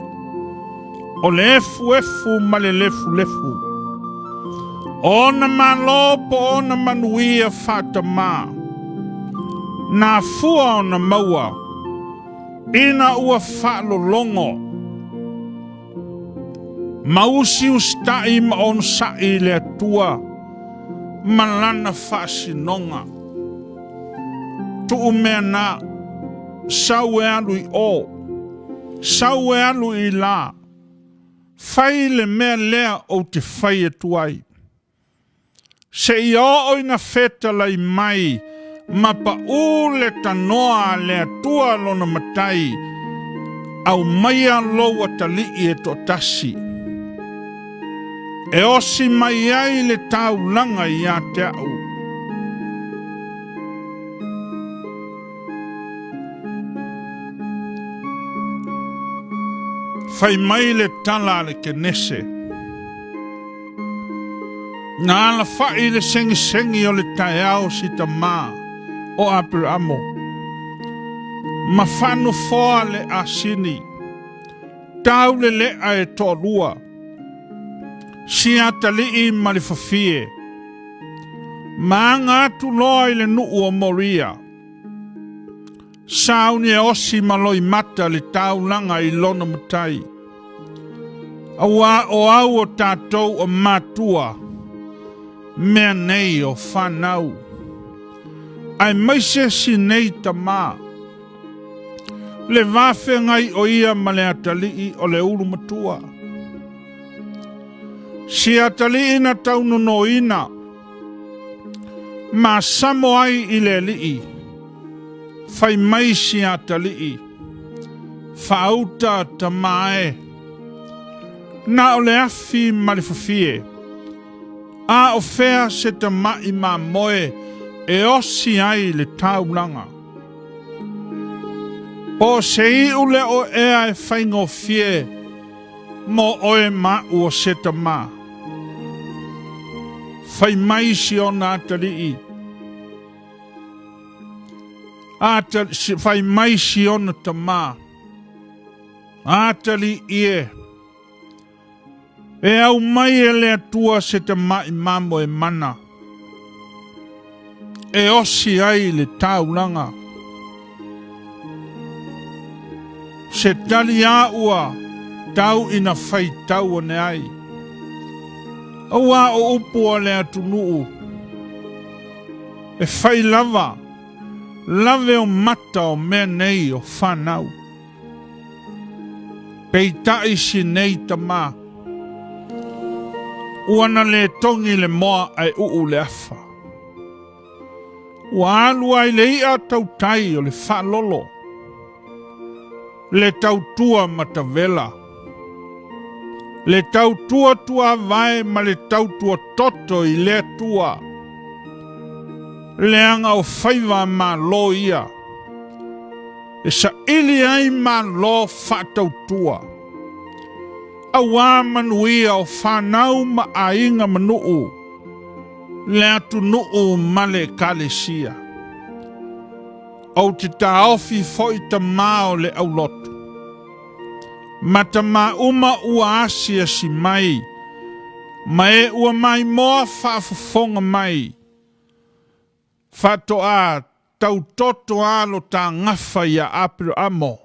o le efuefu ma le lefulefu. O ona malo po o ona manuia faatamā, na afua ona maua ina ua faalologo ma usiusitaʻi ma onosaʻi i le Atua ma lana faasinoga. Tuu mea na, sau e alu i o, sau e alu i la, fai le mea lea ou te fai atu ai. Seia oo ina fetalai mai ma paʻū le tanoa a le Atua lona Matai, aumaia lou atalii e toatasi, e osi mai ai le taulaga ia te aʻu. Fai mai le tala a le Kenese. Na alafaʻi le segisegi o le taeao si tamā o Aperamo, ma faanofoa le asini, tau le leʻa e toalua, si atalii ma le fafie, ma aga atu loa i le nuu o Moria. Sauni e osi ma loimata le taulaga i lona matai. Auā o au o tatou o matua. mea nei o fanau, aemaise si nei tamā, le va feagai o ia ma le atalii o le ulu matua. Si atalii na taunonoina, ma samo ai i le alii, fai mai si atalii, Faauta tamā e, na o le afi ma le fafie, a o fea se tama'i mamoe e osi ai le taulaga? Po o se iu lea o ea e faigofie mo oe ma a'u o se tamā? Fai mai si ona atalii, ata, fai mai si ona tamā, Atalii e, e aumai e le Atua se tama'i mamoe mana, e osi ai le taulaga. Se tali a ua tau ina faitau ane ai. Auā o upu a le atunuu, e fai lava, lave o mata o mea nei o fanau. Peitai si nei tamā, ua na lē togi le moa ae uu le afa. Ua alu ai le i'a tautai o le faalolo, le tautua matavela, le tautua tuavae ma le tautua toto i le Atua, leaga o faiva a Malo ia. E saili ai Malo faatautua, auā manuia o fanau ma aiga ma nuu, le atunuu ma le Ekalesia. Ou te taofi foi tamā o le aulotu, ma tamā uma ua asiasi mai, ma e ua maimoa faafofoga mai, Faatoa tautoto a lo ta gafa ia Aperamo,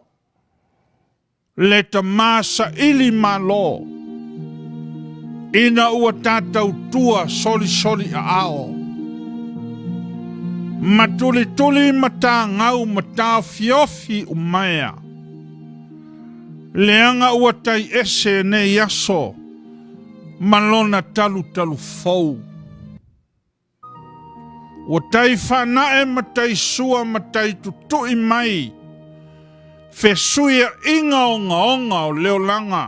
le tamā saili malo, ina ua ta tautua solisoli aao, ma tulituli ma tagau ma taofiofi umaea, leaga ua tai ese nei aso ma lona talutalu fou. Ua tai faanae ma tai sua ma tai tutuʻi mai fesuiaʻiga ogaoga o le olaga.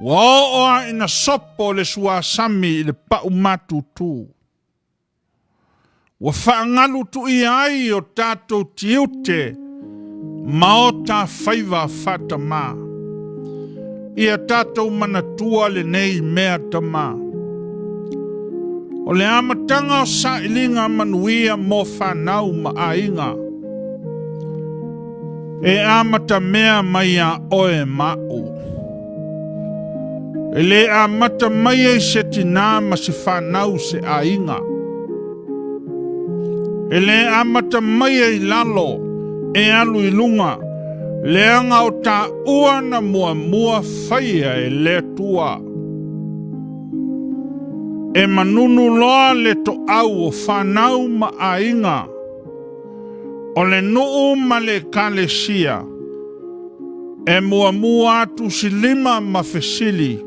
Ua oo a ina sopo le suasami i le paʻu matutu. Ua faagalu tuia ai o tatou tiute ma o ta faiva faatamā. Ia tatou manatua lenei mea tamā. O le amataga o sailiga manuia mo fanau ma aiga, e amatamea mai iā oe ma aʻu. E lē amata mai ai se tinā ma se fanau se aiga. E lē amata mai ai lalo e alu i luga, leaga o taua na muamua faia e le Atua. E manunu loa le toʻau o fanau ma aiga, o le nuu ma le Ekalesia, e muamua atu silima ma fesili,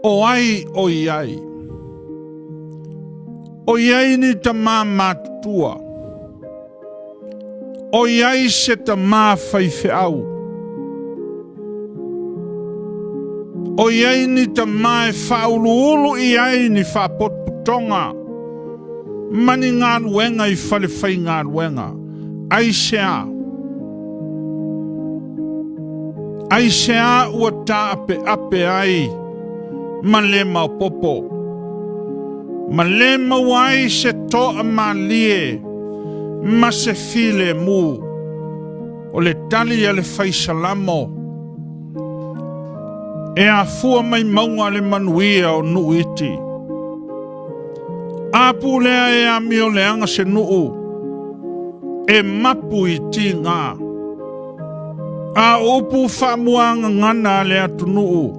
O ai o i ai? O i ai ni tamā matutua? O i ai se tamā faifeau? O i ai ni tamā e faauluulu i ai ni faapotopotoga ma ni galuega i fale faigaluega? Aisea? Aisea ua taapeape ai ma le maopopo, ma le maua ai se toamalie ma se filemu? O le tali a le fai Salamo, E afua mai mauga le manuia o nuu iti. A pulea e amio leaga se nuu, e mapu i tigā. A o upu faamuagagana a le atunuu,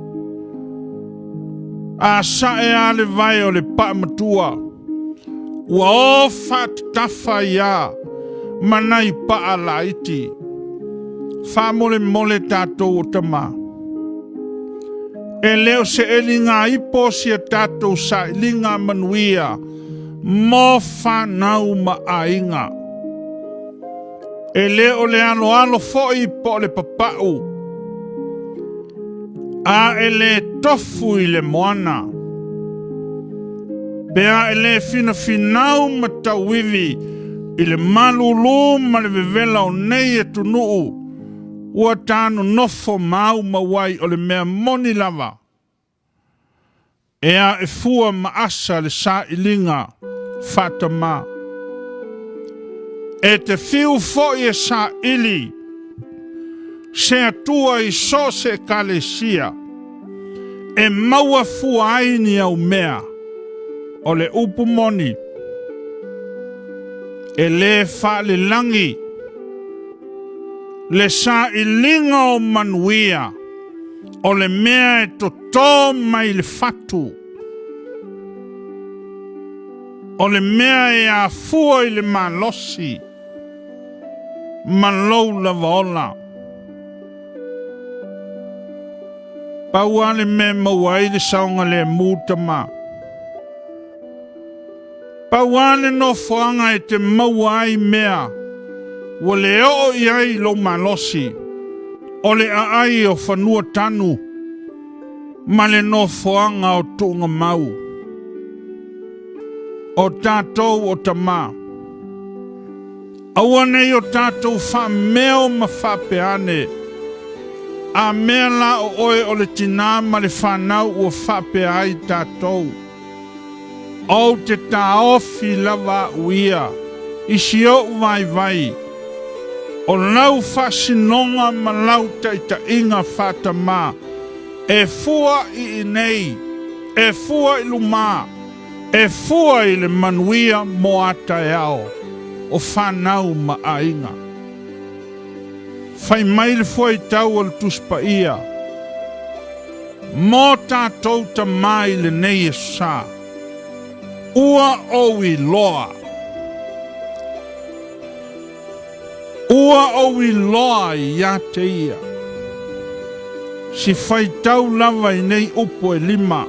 A sa'e a le vae o le paamatua, ua o faatatafa ai a ma nai paa laiti. Faamolemole tatou o tama. E le o se eligaipo si a tatou sailiga manuia mo fanau ma aiga. E le o le aloalo foi po o le papau, a e le tofu i le moana. Pe a e le finafinau ma tauivi i le malūlū ma le vevela o nei atunuu ua ta nonofo maumau ai o le mea moni lava, E ae fua ma asa le sailiga faatamā. E te fiu foi e saili se Atua i so o se Ekalesia e maua fua ai ni au mea, o le upu moni, e lē faalelagi le sailiga o manuia o le mea e totō mai le fatu, o le mea e afua i le malosi ma lou lava ola. Pau lava le mea e maua ai le saogalemu tama. Pau lava le nofoaga e te maua ai mea ua le oo i ai lou malosi, o le aai o fanua tanu ma le nofoaga o tuugamau. O tatou o tama. Aua ne i o tatou faameo ma faapea ane, A mea la o oe o le tinā ma le fanau ua faapea ai tatou. Ou te taofi lava a'u ia i si o'u vaivai, o lau faasinoga ma lau taita'iga faatamā e fua i inei, e fua i lumā, e fua i le manuia mo a taeao o fanau ma aiga. Fai mai le fuaitau o le Tusi Paia, Mo tatou tamā i lenei aso sa, ua ou iloa, ua ou iloa ia te ia. Si faitau lava i nei upu e lima,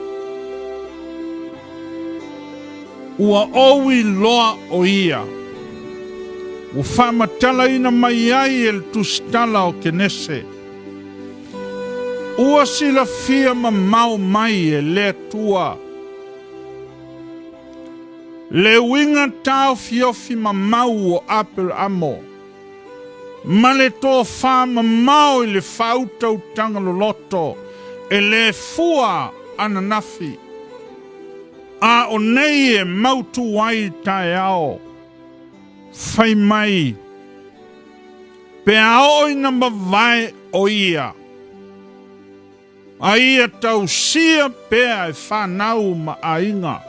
Ua ou iloa o ia. Ua faamatalaina mai ai e le tusitala o Kenese. Ua silafia mamao mai e le Atua le uiga taofiofi mamau o Aperamo ma le tofa mamao i le faautautaga loloto e le fua ananafi. A o nei e mautū ai taeao, fai mai, pe a oo ina mavae o ia, a ia tausia pea e fanau ma aiga.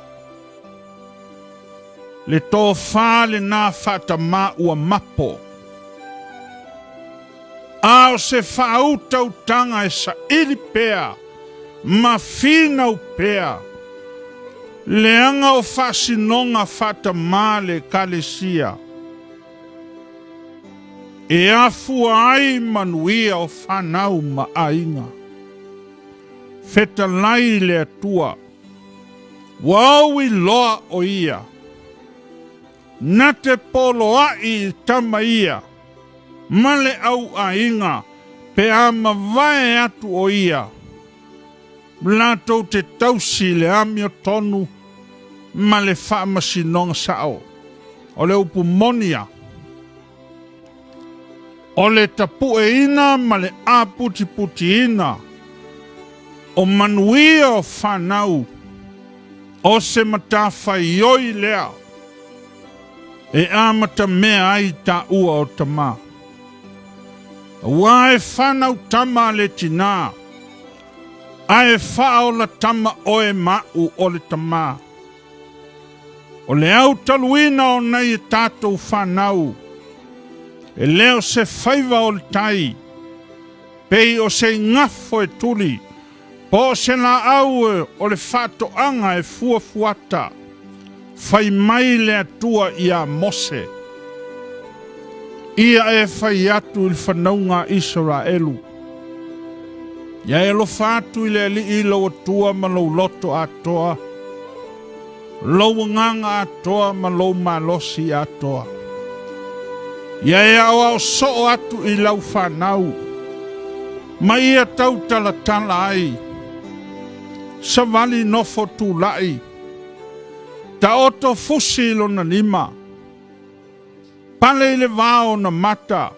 Le tofa lenā faatamā ua mapo. A o se faautautaga e saili pea ma finau pea, leaga o faasinoga faatamā le Ekalesia e afua ai manuia o fanau ma aiga. Fetalai le Atua, ua ou iloa o Ia. Na te poloaʻi i tama ia ma le au aiga pe a mavae atu o ia, latou te tausi i le amiotonu ma le faamasinoga sao. O le upu moni ia, o le tapueina ma le aputiputiina o manuia o fanau, O se matafaioi lea e amatamea ai taua o tamā. Aua e fanau tama a le tinā, ae faaola tama oe ma aʻu o le tamā. O le autaluina o nai e tatou fanau, e le o se faiva o le tai, pei o se igafo e tuli. Po o se laau o le faatoaga e fuafuata, fai mai le Atua iā Mose, Ia e fai atu i le fanauga a Isaraelu, Ia e alofa atu i le Alii lou Atua ma lou loto atoa, lou agaga atoa ma lou malosi atoa. Ia e aoao soo atu i lau fanau, ma ia tautalatala ai, savali nofo tulai, taoto fusi i lona lima, pale i le va o ona mata,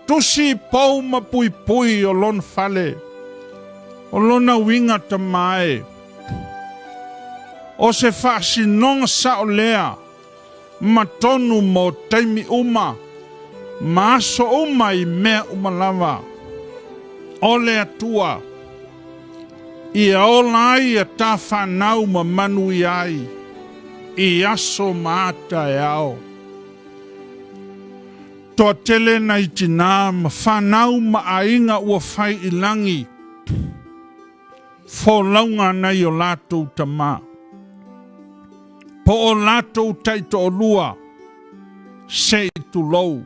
tusi i pou ma puipui o lona fale, o lona uiga tama e. O se faasinoga sao lea ma tonu mo taimi uma ma aso uma i mea uma lava. O le Atua, ia ola ai a ta fanau ma manuia ai i aso ma a taeao. Toatele nai tinā ma fanau ma aiga ua fai i lagi folauga nai o latou tamā, po o latou taitoalua se i tulou,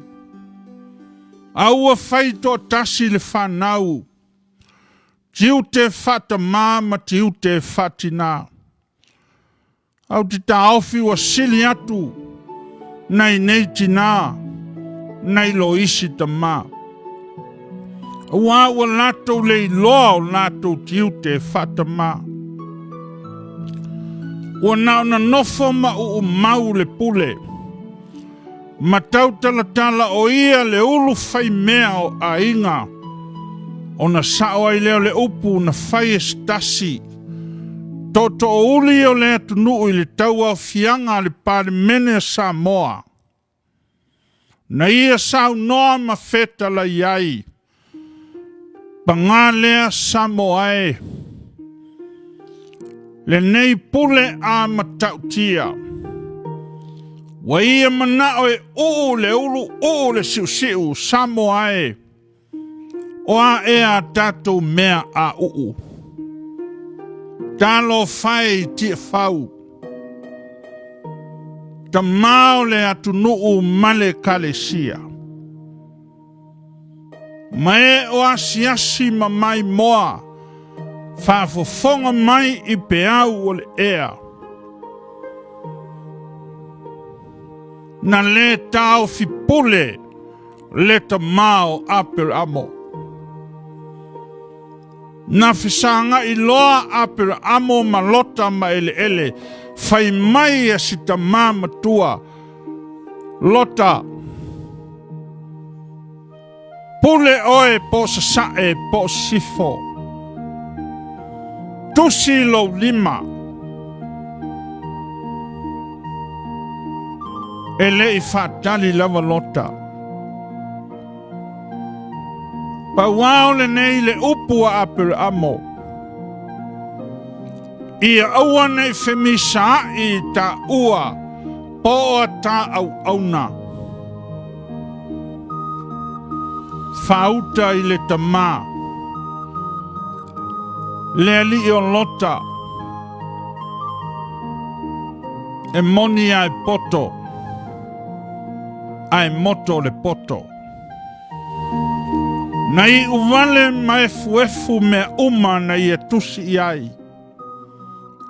a ua fai toatasi le fanau, tiute faatamā ma tiute faatinā. Ou te taofi ua sili atu nai nei tinā nai lo isi tamā. Auā ua latou le iloa o latou tiute faatamā. Ua na ona nofo ma uumau le pule, ma tautalatala o ia le ulu faimea o aiga, ona sao ai lea o le upu na fai e se tasi, tootoouli o le atunuu i le tauaofiaga a le Palemene a Samoa, na ia saunoa ma fetalai ai, Pagā lea Samoa e, lenei pule a matautia, ua ia manao e uu le ulu uu le siusiu, Samoa e, o a ea a tatou mea a uu? Talofa e i Tiafau, tamā o le atunuu ma le Ekalesia. Ma e o asiasi ma maimoa faafofoga mai i peau o le ea. Na lē taofi pule le tamā o Aperamo. Na fesagai loa Aperamo ma Lota ma eleele, fai mai a si tamā matua, Lota, pule oe po o sasae po o sisifo. Tusi lou lima. E le i faatali lava Lota. Pauao lenei le upu a Aperamo, Ia aua ne i femisaai i taua po o a ta auauna. Faauta i le tamā, le alii o Lota, e moni a e poto, ae moto le poto. Na iu wale ma efuefu mea uma na ia tusi i ai.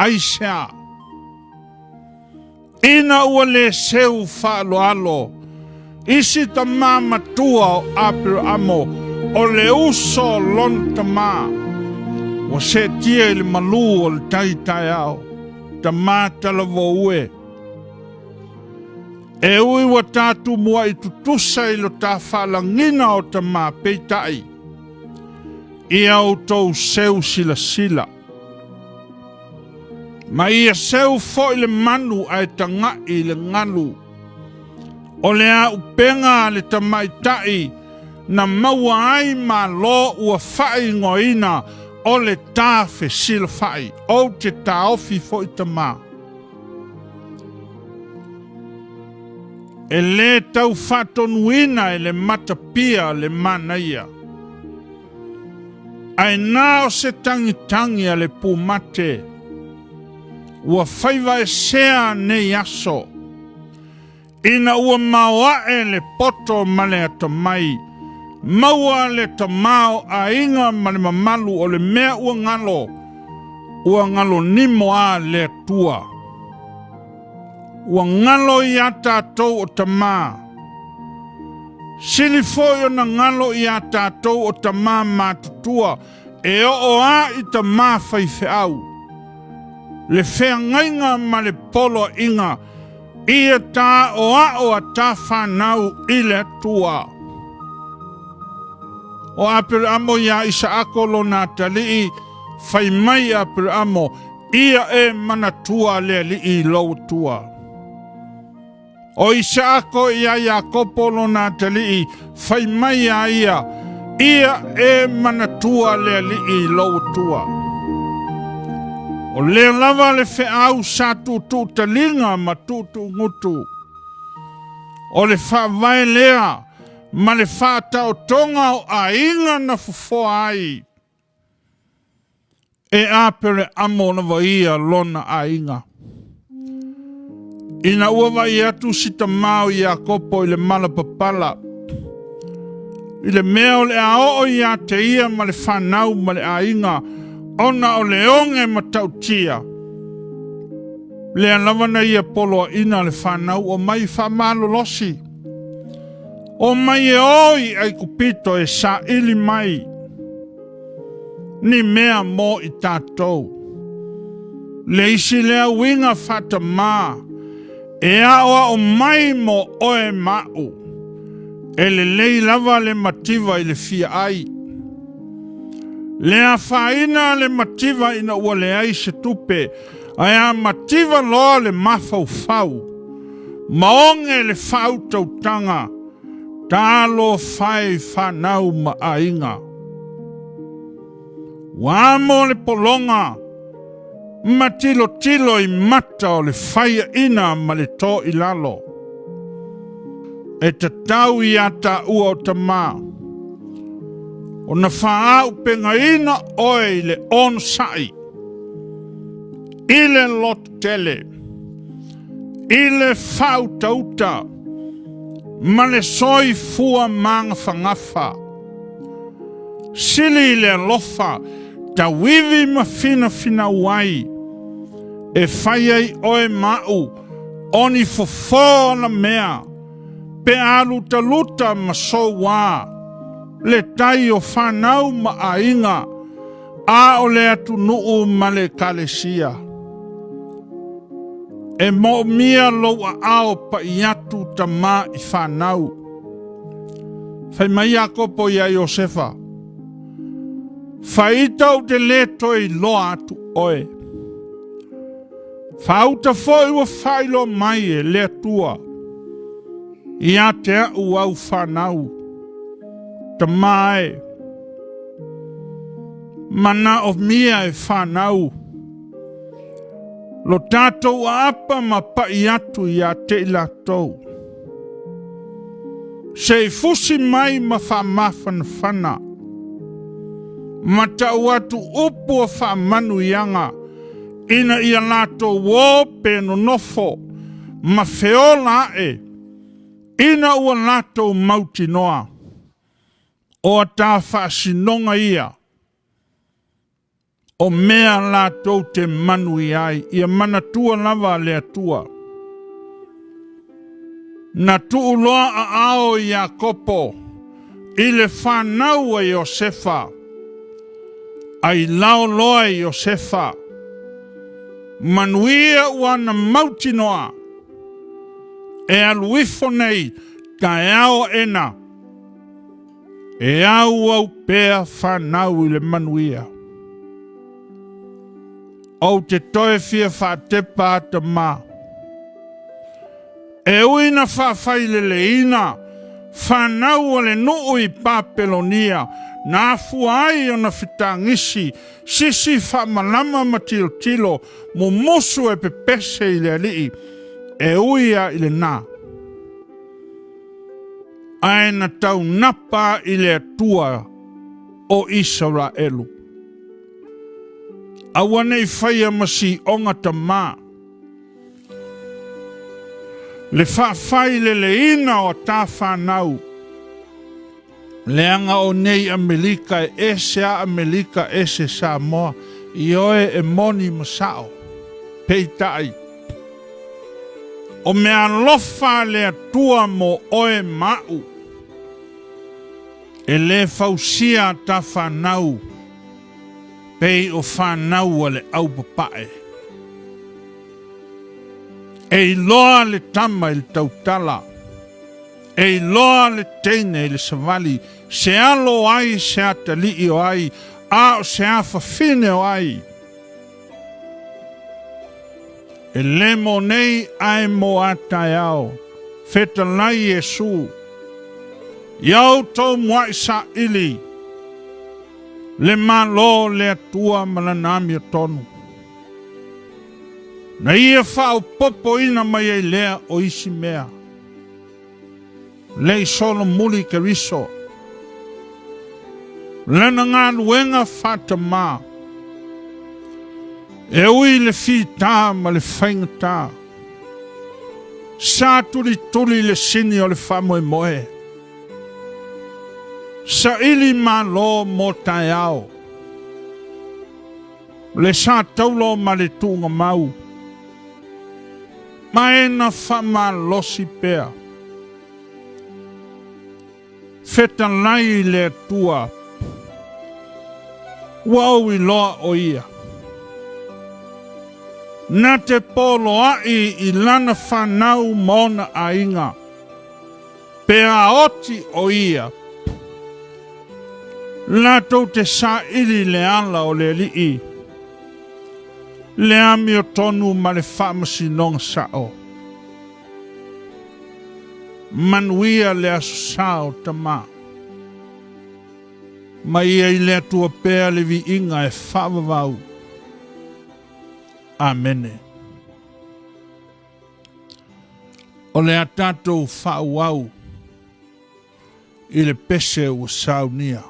Aisea? Ina ua le seu faaaloalo isi tamā matua o Aperamo o le uso o lona tamā, ua seetia i le malū o le tai taeao, tamā talavou e. E ui ua ta tumuaʻi tutusa i lo ta faalagiga o tamā, peitai, ia outou seu silasila. Ma ia seu foi le manu ae tagaʻi i le galu. O le auupega a le tamaitai na maua ai malo ua faaigoaina o le ta fesilafai. Ou te taofi foi tamā. E lē tau faatonuina e le matapia le manaia. Ae na o se tagitagi a le pumate ua faivaesea nei aso, ina ua maoae le poto ma le atamai, maua le tamaoaiga ma le mamalu o le mea ua galo, ua galo nimo a le Atua. Ua galo iā tatou o tamā. Sili foi ona galo iā tatou o tamā matutua e oo a i tamā faifeau. Le feagaiga ma le poloaiga ia tāoao a tā whanau i le Atua. O Aperamo iā Isaako lona atalii, fai mai Aperamo, Ia e manatua le Alii i lou Atua. O Isaako iā Iakopo lona atalii, fai mai iā ia, Ia e manatua le Alii i lou Atua. O lea lava le feau sa tuutuutaliga ma tuutuugutu. O le faavae lea ma le faataotoga o aiga na fofoa ai. E Apereamo lava ia lona aiga. Ina ua vaai atu si tamā o Iakopo i le mala papala, i le mea o le a oo ia te ia ma le fanau ma le aiga, ona o le oge matautia, lea lava na ia poloaina le fanau o mai faamalolosi, o mai e o i Aikupito e saili mai ni mea mo i tatou. Le isi lea uiga faatamā e aoao mai mo oe ma aʻu, e lelei lava le mativa i le fia ai. Le afaina le mativa ina ua leai se tupe, ae a mativa loa le mafaufau, ma oge le faautautaga, Talofa e i fanau ma aiga. Ua amo le pologa ma tilotilo i mata o le faiaina ma le tō i lalo. E tatau iā tāua o tamā ona faaaupegaina oe i le onosai, i le lototele, i le faautauta ma le soifua magafagafa. Sili i le alofa, tauivi ma finafinau ai, e fai ai oe ma aʻu o ni fofo ona mea, pe a lutaluta ma souā le tai o fanau ma aiga, a o le atunuu ma le ekalesia. E moomia lou aao pa'i atu tamā i fanau. Fai mai Iakopo iā Iosefa, Faita ou te lē toe iloa atu oe. Faauta foi ua faailoa mai e le Atua ia te aʻu au fanau. Tamā e, manaomia e fanau lo tatou aapa ma pa'i atu ia te i latou. Se i fusi mai ma faamafanafana, ma tau atu upu o faamanuiaga ina ia latou o pe nonofo ma feola aʻe ina ua latou mautinoa o a ta faasinoga ia o mea latou te manuia ai. Ia manatua lava le Atua. Na tuu loa aao Iakopo i le fanau a Iosefa, ai lao loa Iosefa, manuia ua na mautinoa e alu ifo nei taeao aena. E auau pea fanau i le manuia. Ou te toe fia faatepa ata ma. E ui na faafaileleina fanau a le nuu i Papelonia, na afua ai ona fetagisi, sisi faamalama ma tilotilo, mumusu e pepese i le alii, e ui a i lena. Ae na taunapa i le Atua o Isaraelu. Aua ne i faia ma siʻoga tamā. Le faafaileleina o a ta fanau, leaga o nei Amelika e ese a Amelika ese Samoa, ioe e moni ma sao. Peitai, o meaalofa a le Atua mo oe ma a'u, e lē fausia a ta fanau pei o fanau a le aupapaʻe. E iloa le tama i le tautala, e iloa le teine i le savali, se alo o ai, se atalii o ai, a o se afafine o ai. E lē mo nei ae mo a taeao, fetalai Iesu, ia outou muaʻi saʻili le Malo o le Atua ma Lana amiotonu, na Ia faaopopoina mai ai lea o isi mea. Le i solomuli Keriso lana galuega faatamā, e ui i le fitā ma le faigatā, sa tulituli le sini o le faamoemoe, saili malo mo taeao, le sa taulo ma le tuugamau, ma e na faamalosi pea. Fetalai i le Atua, ua ou iloa o Ia. Na te poloaʻi i lana fanau ma ona aiga, pe a oti o Ia, latou te saili le ala o le Alii, le amiotonu ma le faamasinoga sao. Manuia le Aso Sa o Tamā. Ma ia i le Atua pea le viiga e faavavau. Amene. O le a tatou faaauau i le pese ua saunia.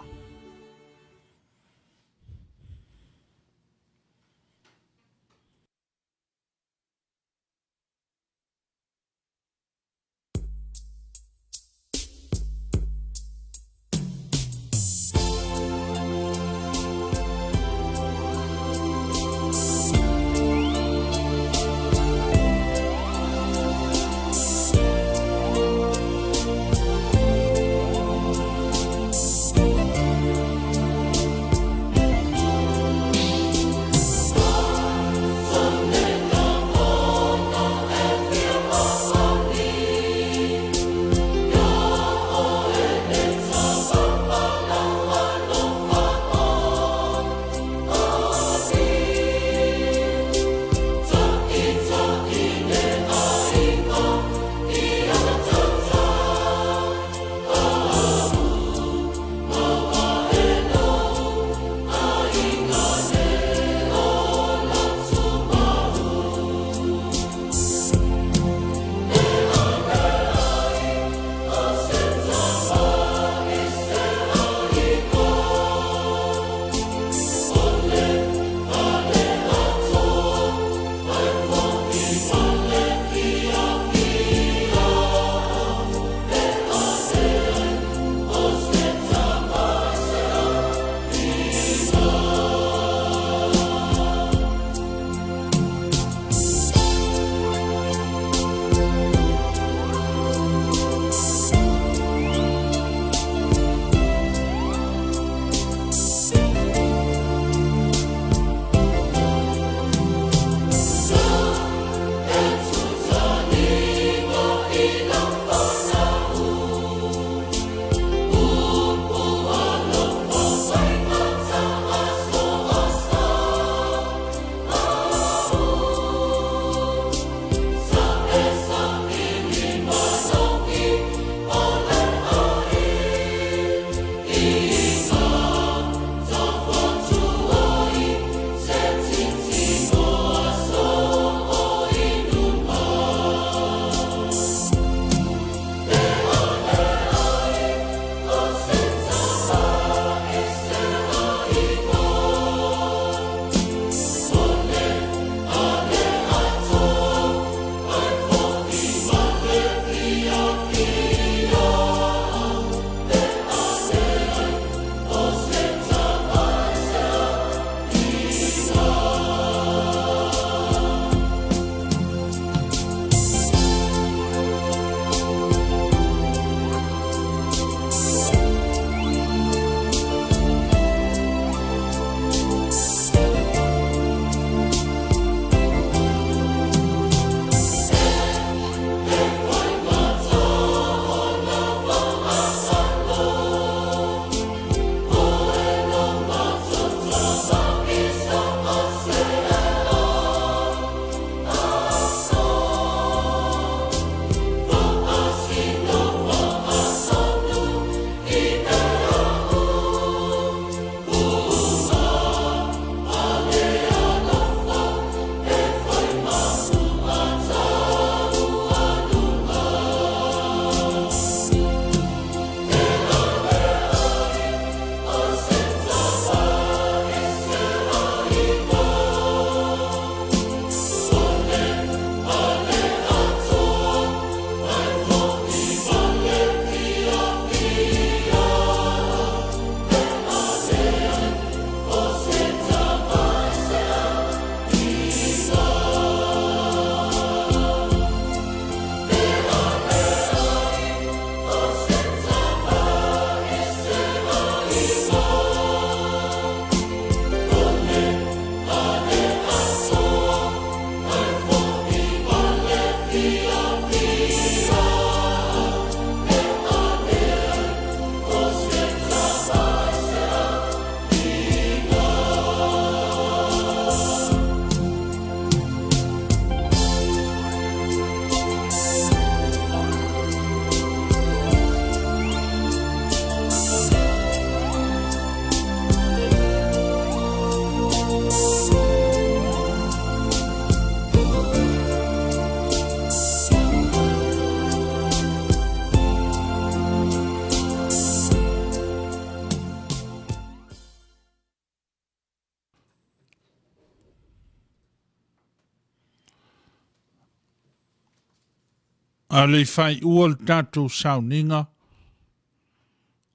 A le i faaiua le tatou sauniga,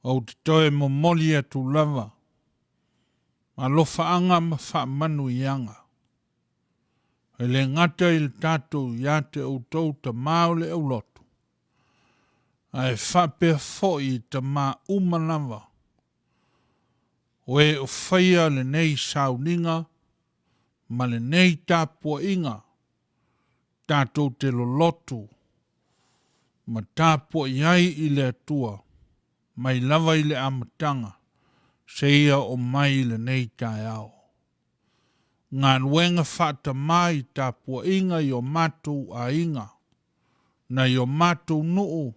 ou te toe momoli atu lava alofaaga ma faamanuiaga, e le gata i le tatou ia te outou tama o le aulotu, ae faapea foi i tama uma lava o e o faia lenei sauniga ma lenei tapuaiga tatou te lolotu ma tapuai ai i le Atua mai lava i le amataga seia oo mai i lenei taeao. Galuega faatamā i tapuaiga i o matou aiga, nai o matou nuu,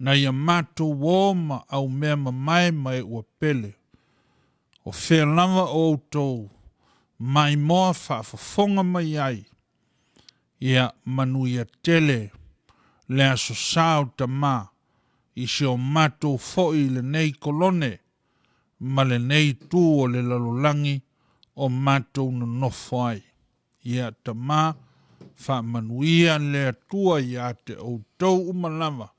nai a matou uo ma aumeamamae ma e ua pele, o fea lava o outou maimoa faafofoga mai ai, ia manuia tele le Aso Sa o Tama i si o matou foi i lenei kolone ma lenei itu o le lalolagi o matou nonofo ai. Ia Tama, faamanuia le Atua ia te outou uma lava,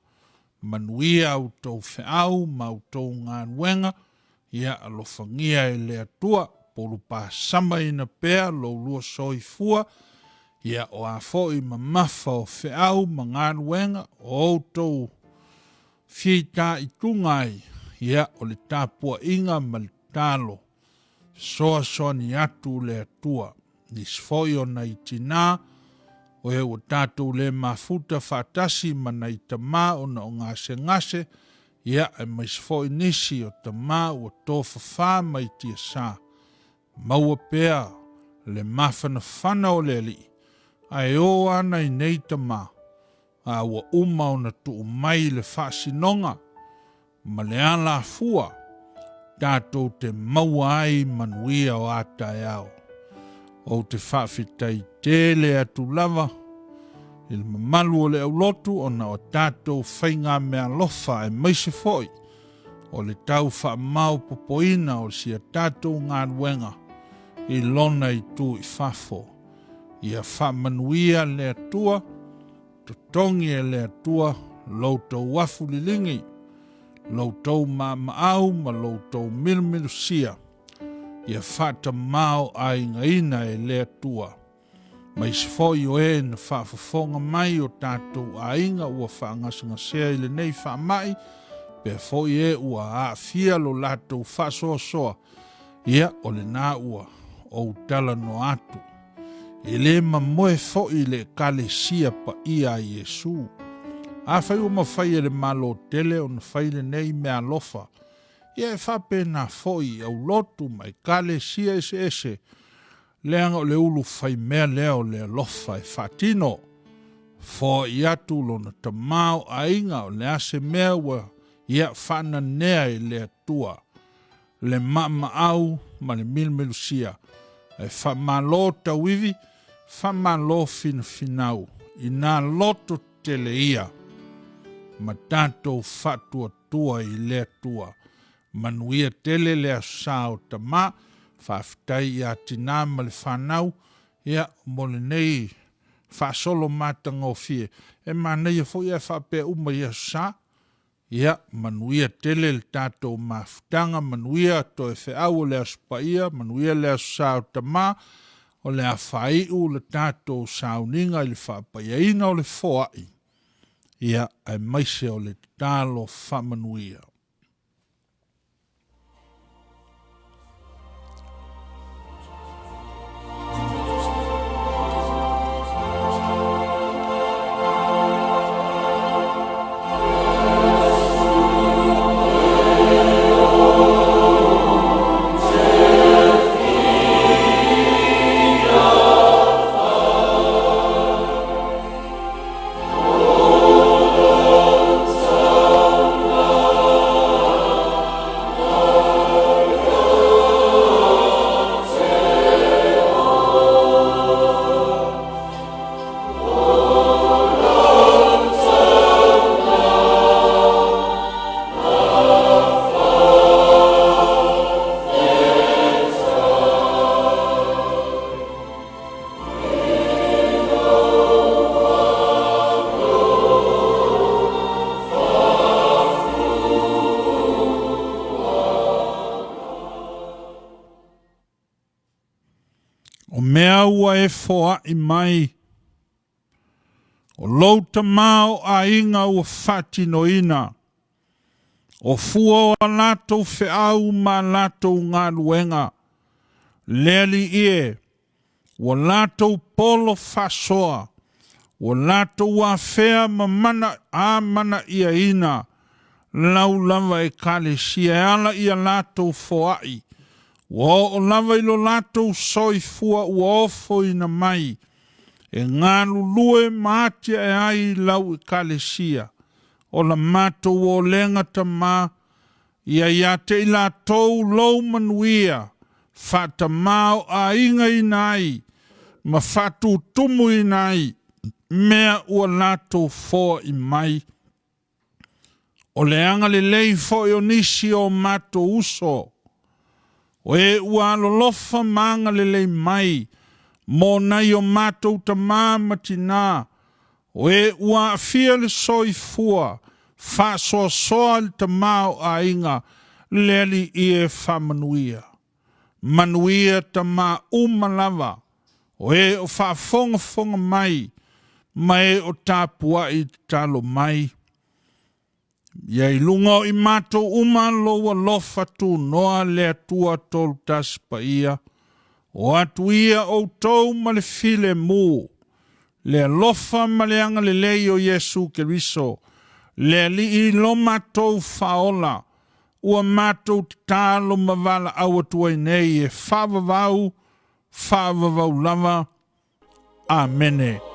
manuia a outou feau ma outou galuega, ia alofagia e le Atua, polupasamaina pea lo ulua soifua, ia o a foi mamafa o feau ma galuega o outou fitaituga ai, ia o le tapuaiga ma le tatalo, fesoasoani atu le Atua. Nisi foi o nai tinā, o e ua tatou le mafuta faatasi ma nai tamā ona o gasegase, ia, aemaise foi nisi o tamā ua tofafā mai tiasā, maua pea le mafanafana o le Alii, ae o ana i nei tamā, a ua uma ona tuu mai le faasinoga ma le alafua tatou te maua ai manuia o a taeao. Ou te faafetai tele atu lava i le mamalu o le aulotu ona o tatou faigameaalofa aemaise foi o le tau faamaopopoina o si a tatou galuega i lona itu i fafo. Ia faamanuia le Atua, totogi e le Atua lo outou afu liligi, lo outou maamaau ma lo outou milumilusia, ia faatamaoaigaina e le Atua. Maise foi o e na faafofoga mai o tatou aiga ua faagasegasea i lenei faamai, pea foi e ua aafia lo latou faasoasoa, ia o lena ua ou talanoa atu. E le mamoe foi le Ekalesia paia a Iesu. Afai ua mafai e le Malo tele ona fai lenei meaalofa, ia e faapena foi i aulotu ma Ekalesia eseese, leaga o le ulu faimea lea o le alofa e faatino. Foai atu lona tamaoaiga o le a se mea ua ia faananea e le Atua, le maamaau ma le milumilusia, ae faamalo tauivi, faamalo finafinau i nā loto tele ia ma tatou faatuatua i le Atua. Manuia tele le Aso Sa o Tama, faafetai ia Tinā ma le fanau, ia, mo lenei faasolo matagofie. E manaia foi ae faapea uma i Aso Sa. Ia, manuia tele le tatou mafutaga, manuia toe feau o le Aso Paia, manuia le Aso Sa o Tama, o le a faaiu le tatou sauniga i le faapaiaina o le foai, ia, aemaise o le tatalo faamanuia. e foai mai. O lou tamaoaiga ua faatinoina, o fua o a latou feau ma a latou galuega, le Alii e, ua latou polo faasoa, ua latou afea ma mana amanaiaina lau lava Ekalesia e ala i a latou foai, ua oo lava i lo latou soifua ua ofoina mai e galulue ma atiae ai lau Ekalesia. O la matou olega Tama, ia ia te i latou lou manuia, faatamāo'aigaina ai ma faatutumuina ai mea ua latou foai mai. O le agalelei foi o nisi o matou uso, o e ua alolofa ma agalelei mai mo nai o matou tamā ma tinā, o e ua aafia le soifua faasoasoa i le tamaoaiga, le Alii e faamanuia. Manuia tamā uma lava, o e o faafogafoga mai ma e o tapuai tatalo mai. Ia i luga o i matou uma lou alofa tunoa le Atua Tolutasi Paia, o atu ia outou ma le filemu, le alofa ma le agalelei o Iesu Keriso, le Alii lo matou Faaola, ua matou tatalo ma valaau atu ai nei e faavavau, faavavau lava. Amene.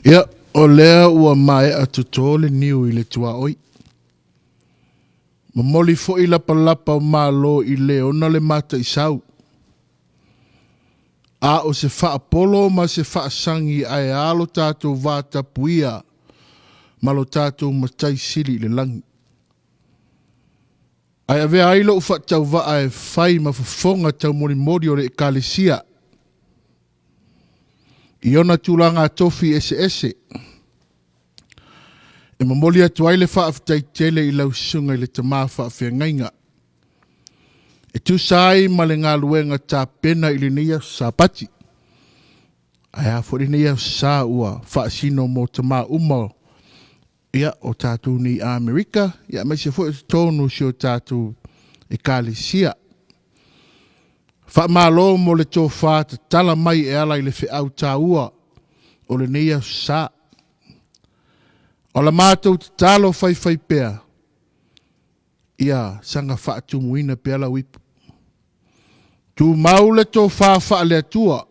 Ia, o lea ua maea toto le niu i le tuaoi. Momoli foi lapalapa o malo i le ona le mataisau. A o se faapolo ma se faasagi ae a lo tatou vatapuia ma lo tatou Matai Sili i le lagi. Ae avea ai lou faatauvaa e fai ma fofoga taumolimoli o le Ekalesia i ona tulaga tofi eseese e momoli atu ai le faafetai tele i lau susuga i le Tama Faafeagaiga e tusa ai ma le galuega tapena i lenei aso Sapati. Ae a foi lenei aso Sa ua faasino mo tama uma ia, o tatou nei Amerika, ia, aemaise foi o totonu o si o tatou Ekalesia. Faamalo mo le tofa tatala mai e ala i le feau taua o lenei aso Sa. O la matou tatalo faifaipea, ia saga faatumuina pea lau ipu. Tumau le tofa faale-Atua,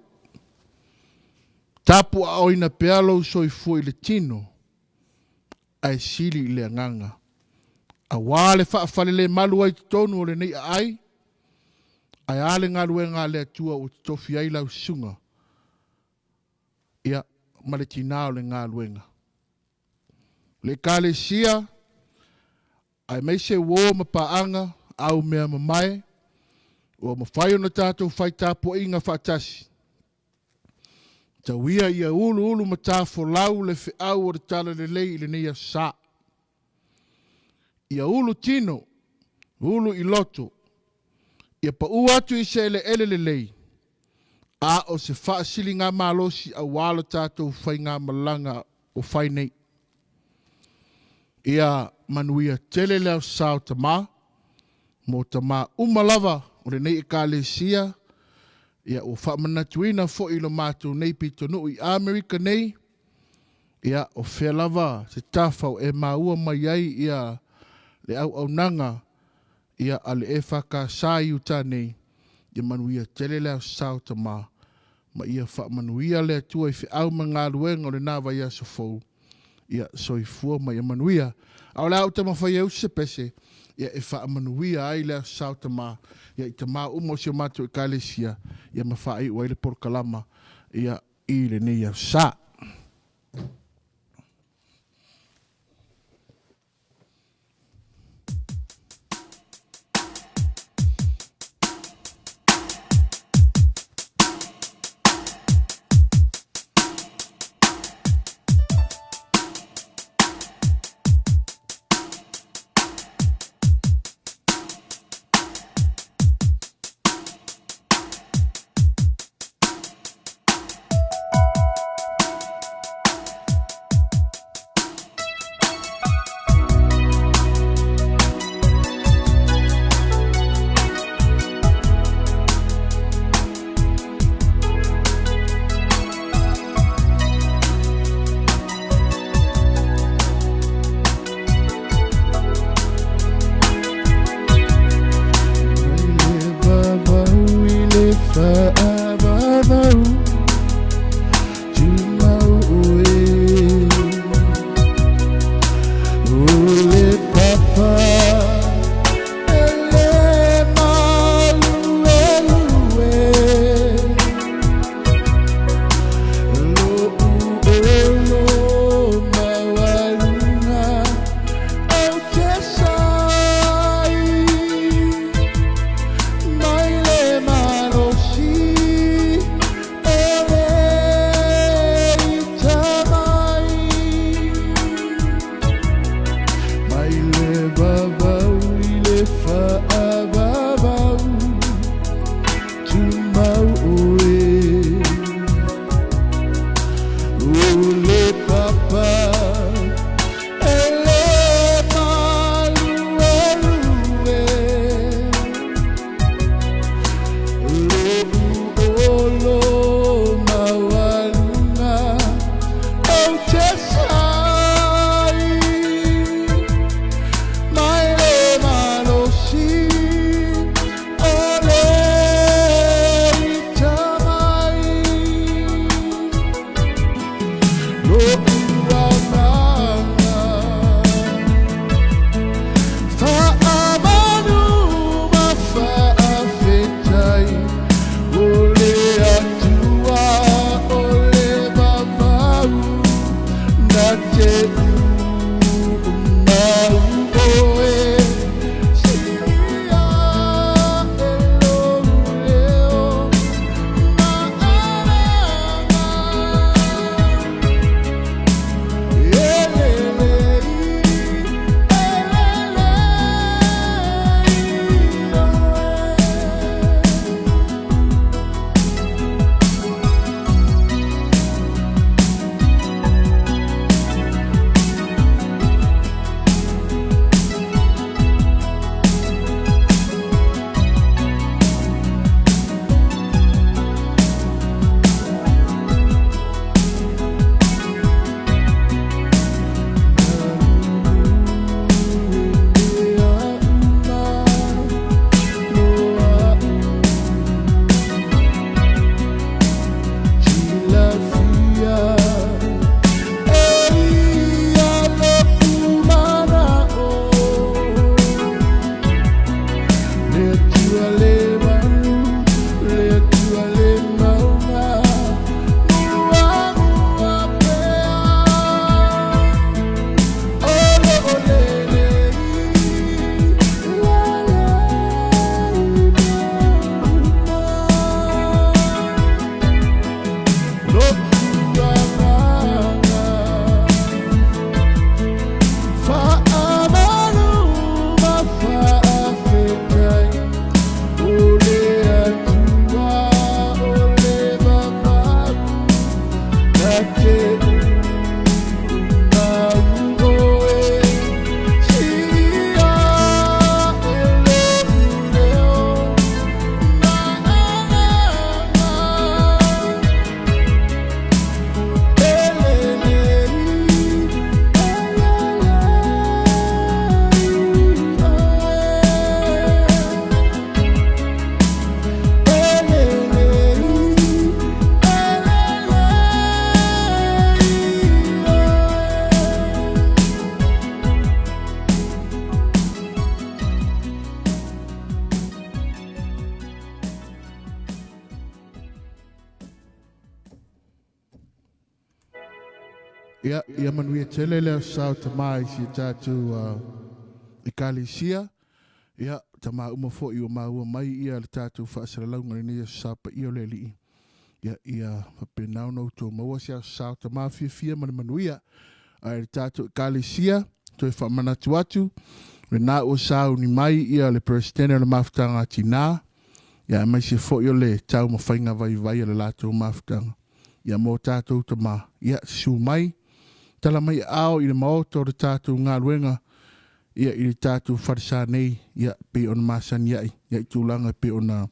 tapuaaoina pea lou soifua i le tino, ae sili i le agaga, aua le faafalelemalu ai totonu o lenei aai, ae a le galuega a le Atua ua totofi ai lau susuga, ia, ma le tinā o le galuega. Le Ekalesia, aemaise uō ma paaga, au mea mamae, ua mafai ona tatou fai tapuaiga faatasi, Tau ia ia uluulu matafolau le feau o le Talalelei i lenei aso Sa. Ia ulu tino, ulu i loto, ia pau atu i se eleele lelei, a o se faasiligamalosi aua lo tatou faigamalaga o fai nei. Ia manuia tele le aso Sa o Tama, mo tama uma lava o lenei Ekalesia, ia ua faamanatuina foi i lo matou nei pitonuu i Amerika nei, ia o fea lava se tafa o e maua mai ai ia le auaunaga ia a le EFKS i uta nei, ia manuia tele le aso Sa o Tama, ma ia faamanuia le Atua i feau ma galuega o lena vaiaso fou. Ia soifua ma ia manuia. A o le a ou taumafai e usu se pese, ia e faamanuia ai le Aso Sa o Tama, ia i tama uma o si o matou Ekalesia, ia ma faaiu ai le polokalama, ia, i lenei Aso Sa. Ia, ia manuia tele le Aso Sa o Tamā i si a tatou uh, Ekalesia. Ia, tamā uma foi ua maua mai ia le tatou faasalalauga i lenei Aso Sa paia o le Alii. Ia, ia faapena ona outou maua se Aso Sa o Tamā fiafia ma le manuia. Ae le tatou Ekalesia, toe faamanatu atu, lena ua sauni mai ia le Peresetene o le Mafutaga a Tinā, ia aemaise foi o le taumafaiga vaivai a le latou mafutaga. Ia mo tatou tama, ia susu mai, tala mai aao i le maota o le tatou galuega, ia i le tatou falesa nei, ia pei ona masani ai, ia i tulaga e pei ona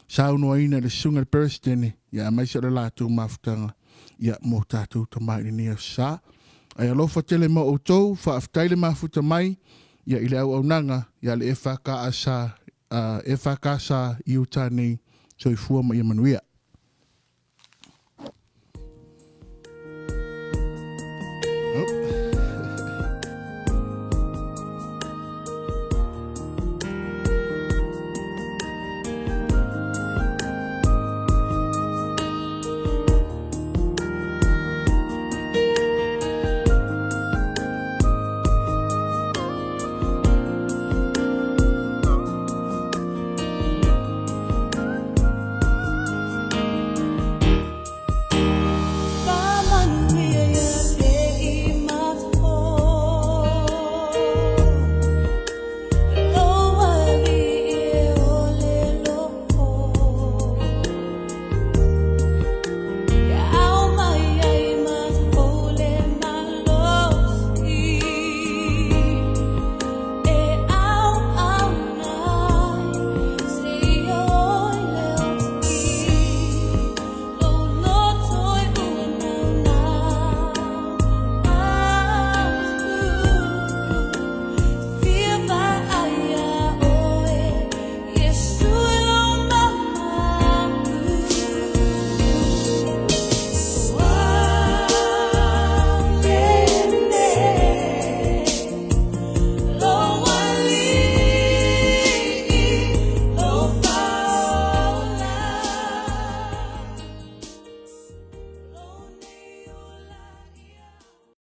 saunoaina i le susuga i le Peresetene, ia aemaise o le latou mafutaga, ia mo tatou tama i lenei aso sa. Ae alofa tele ma outou, faafetai le mafuta mai, ia i le auaunaga, ia le EFKS, uh, EFKS i Utah nei, soifua ma ia manuia.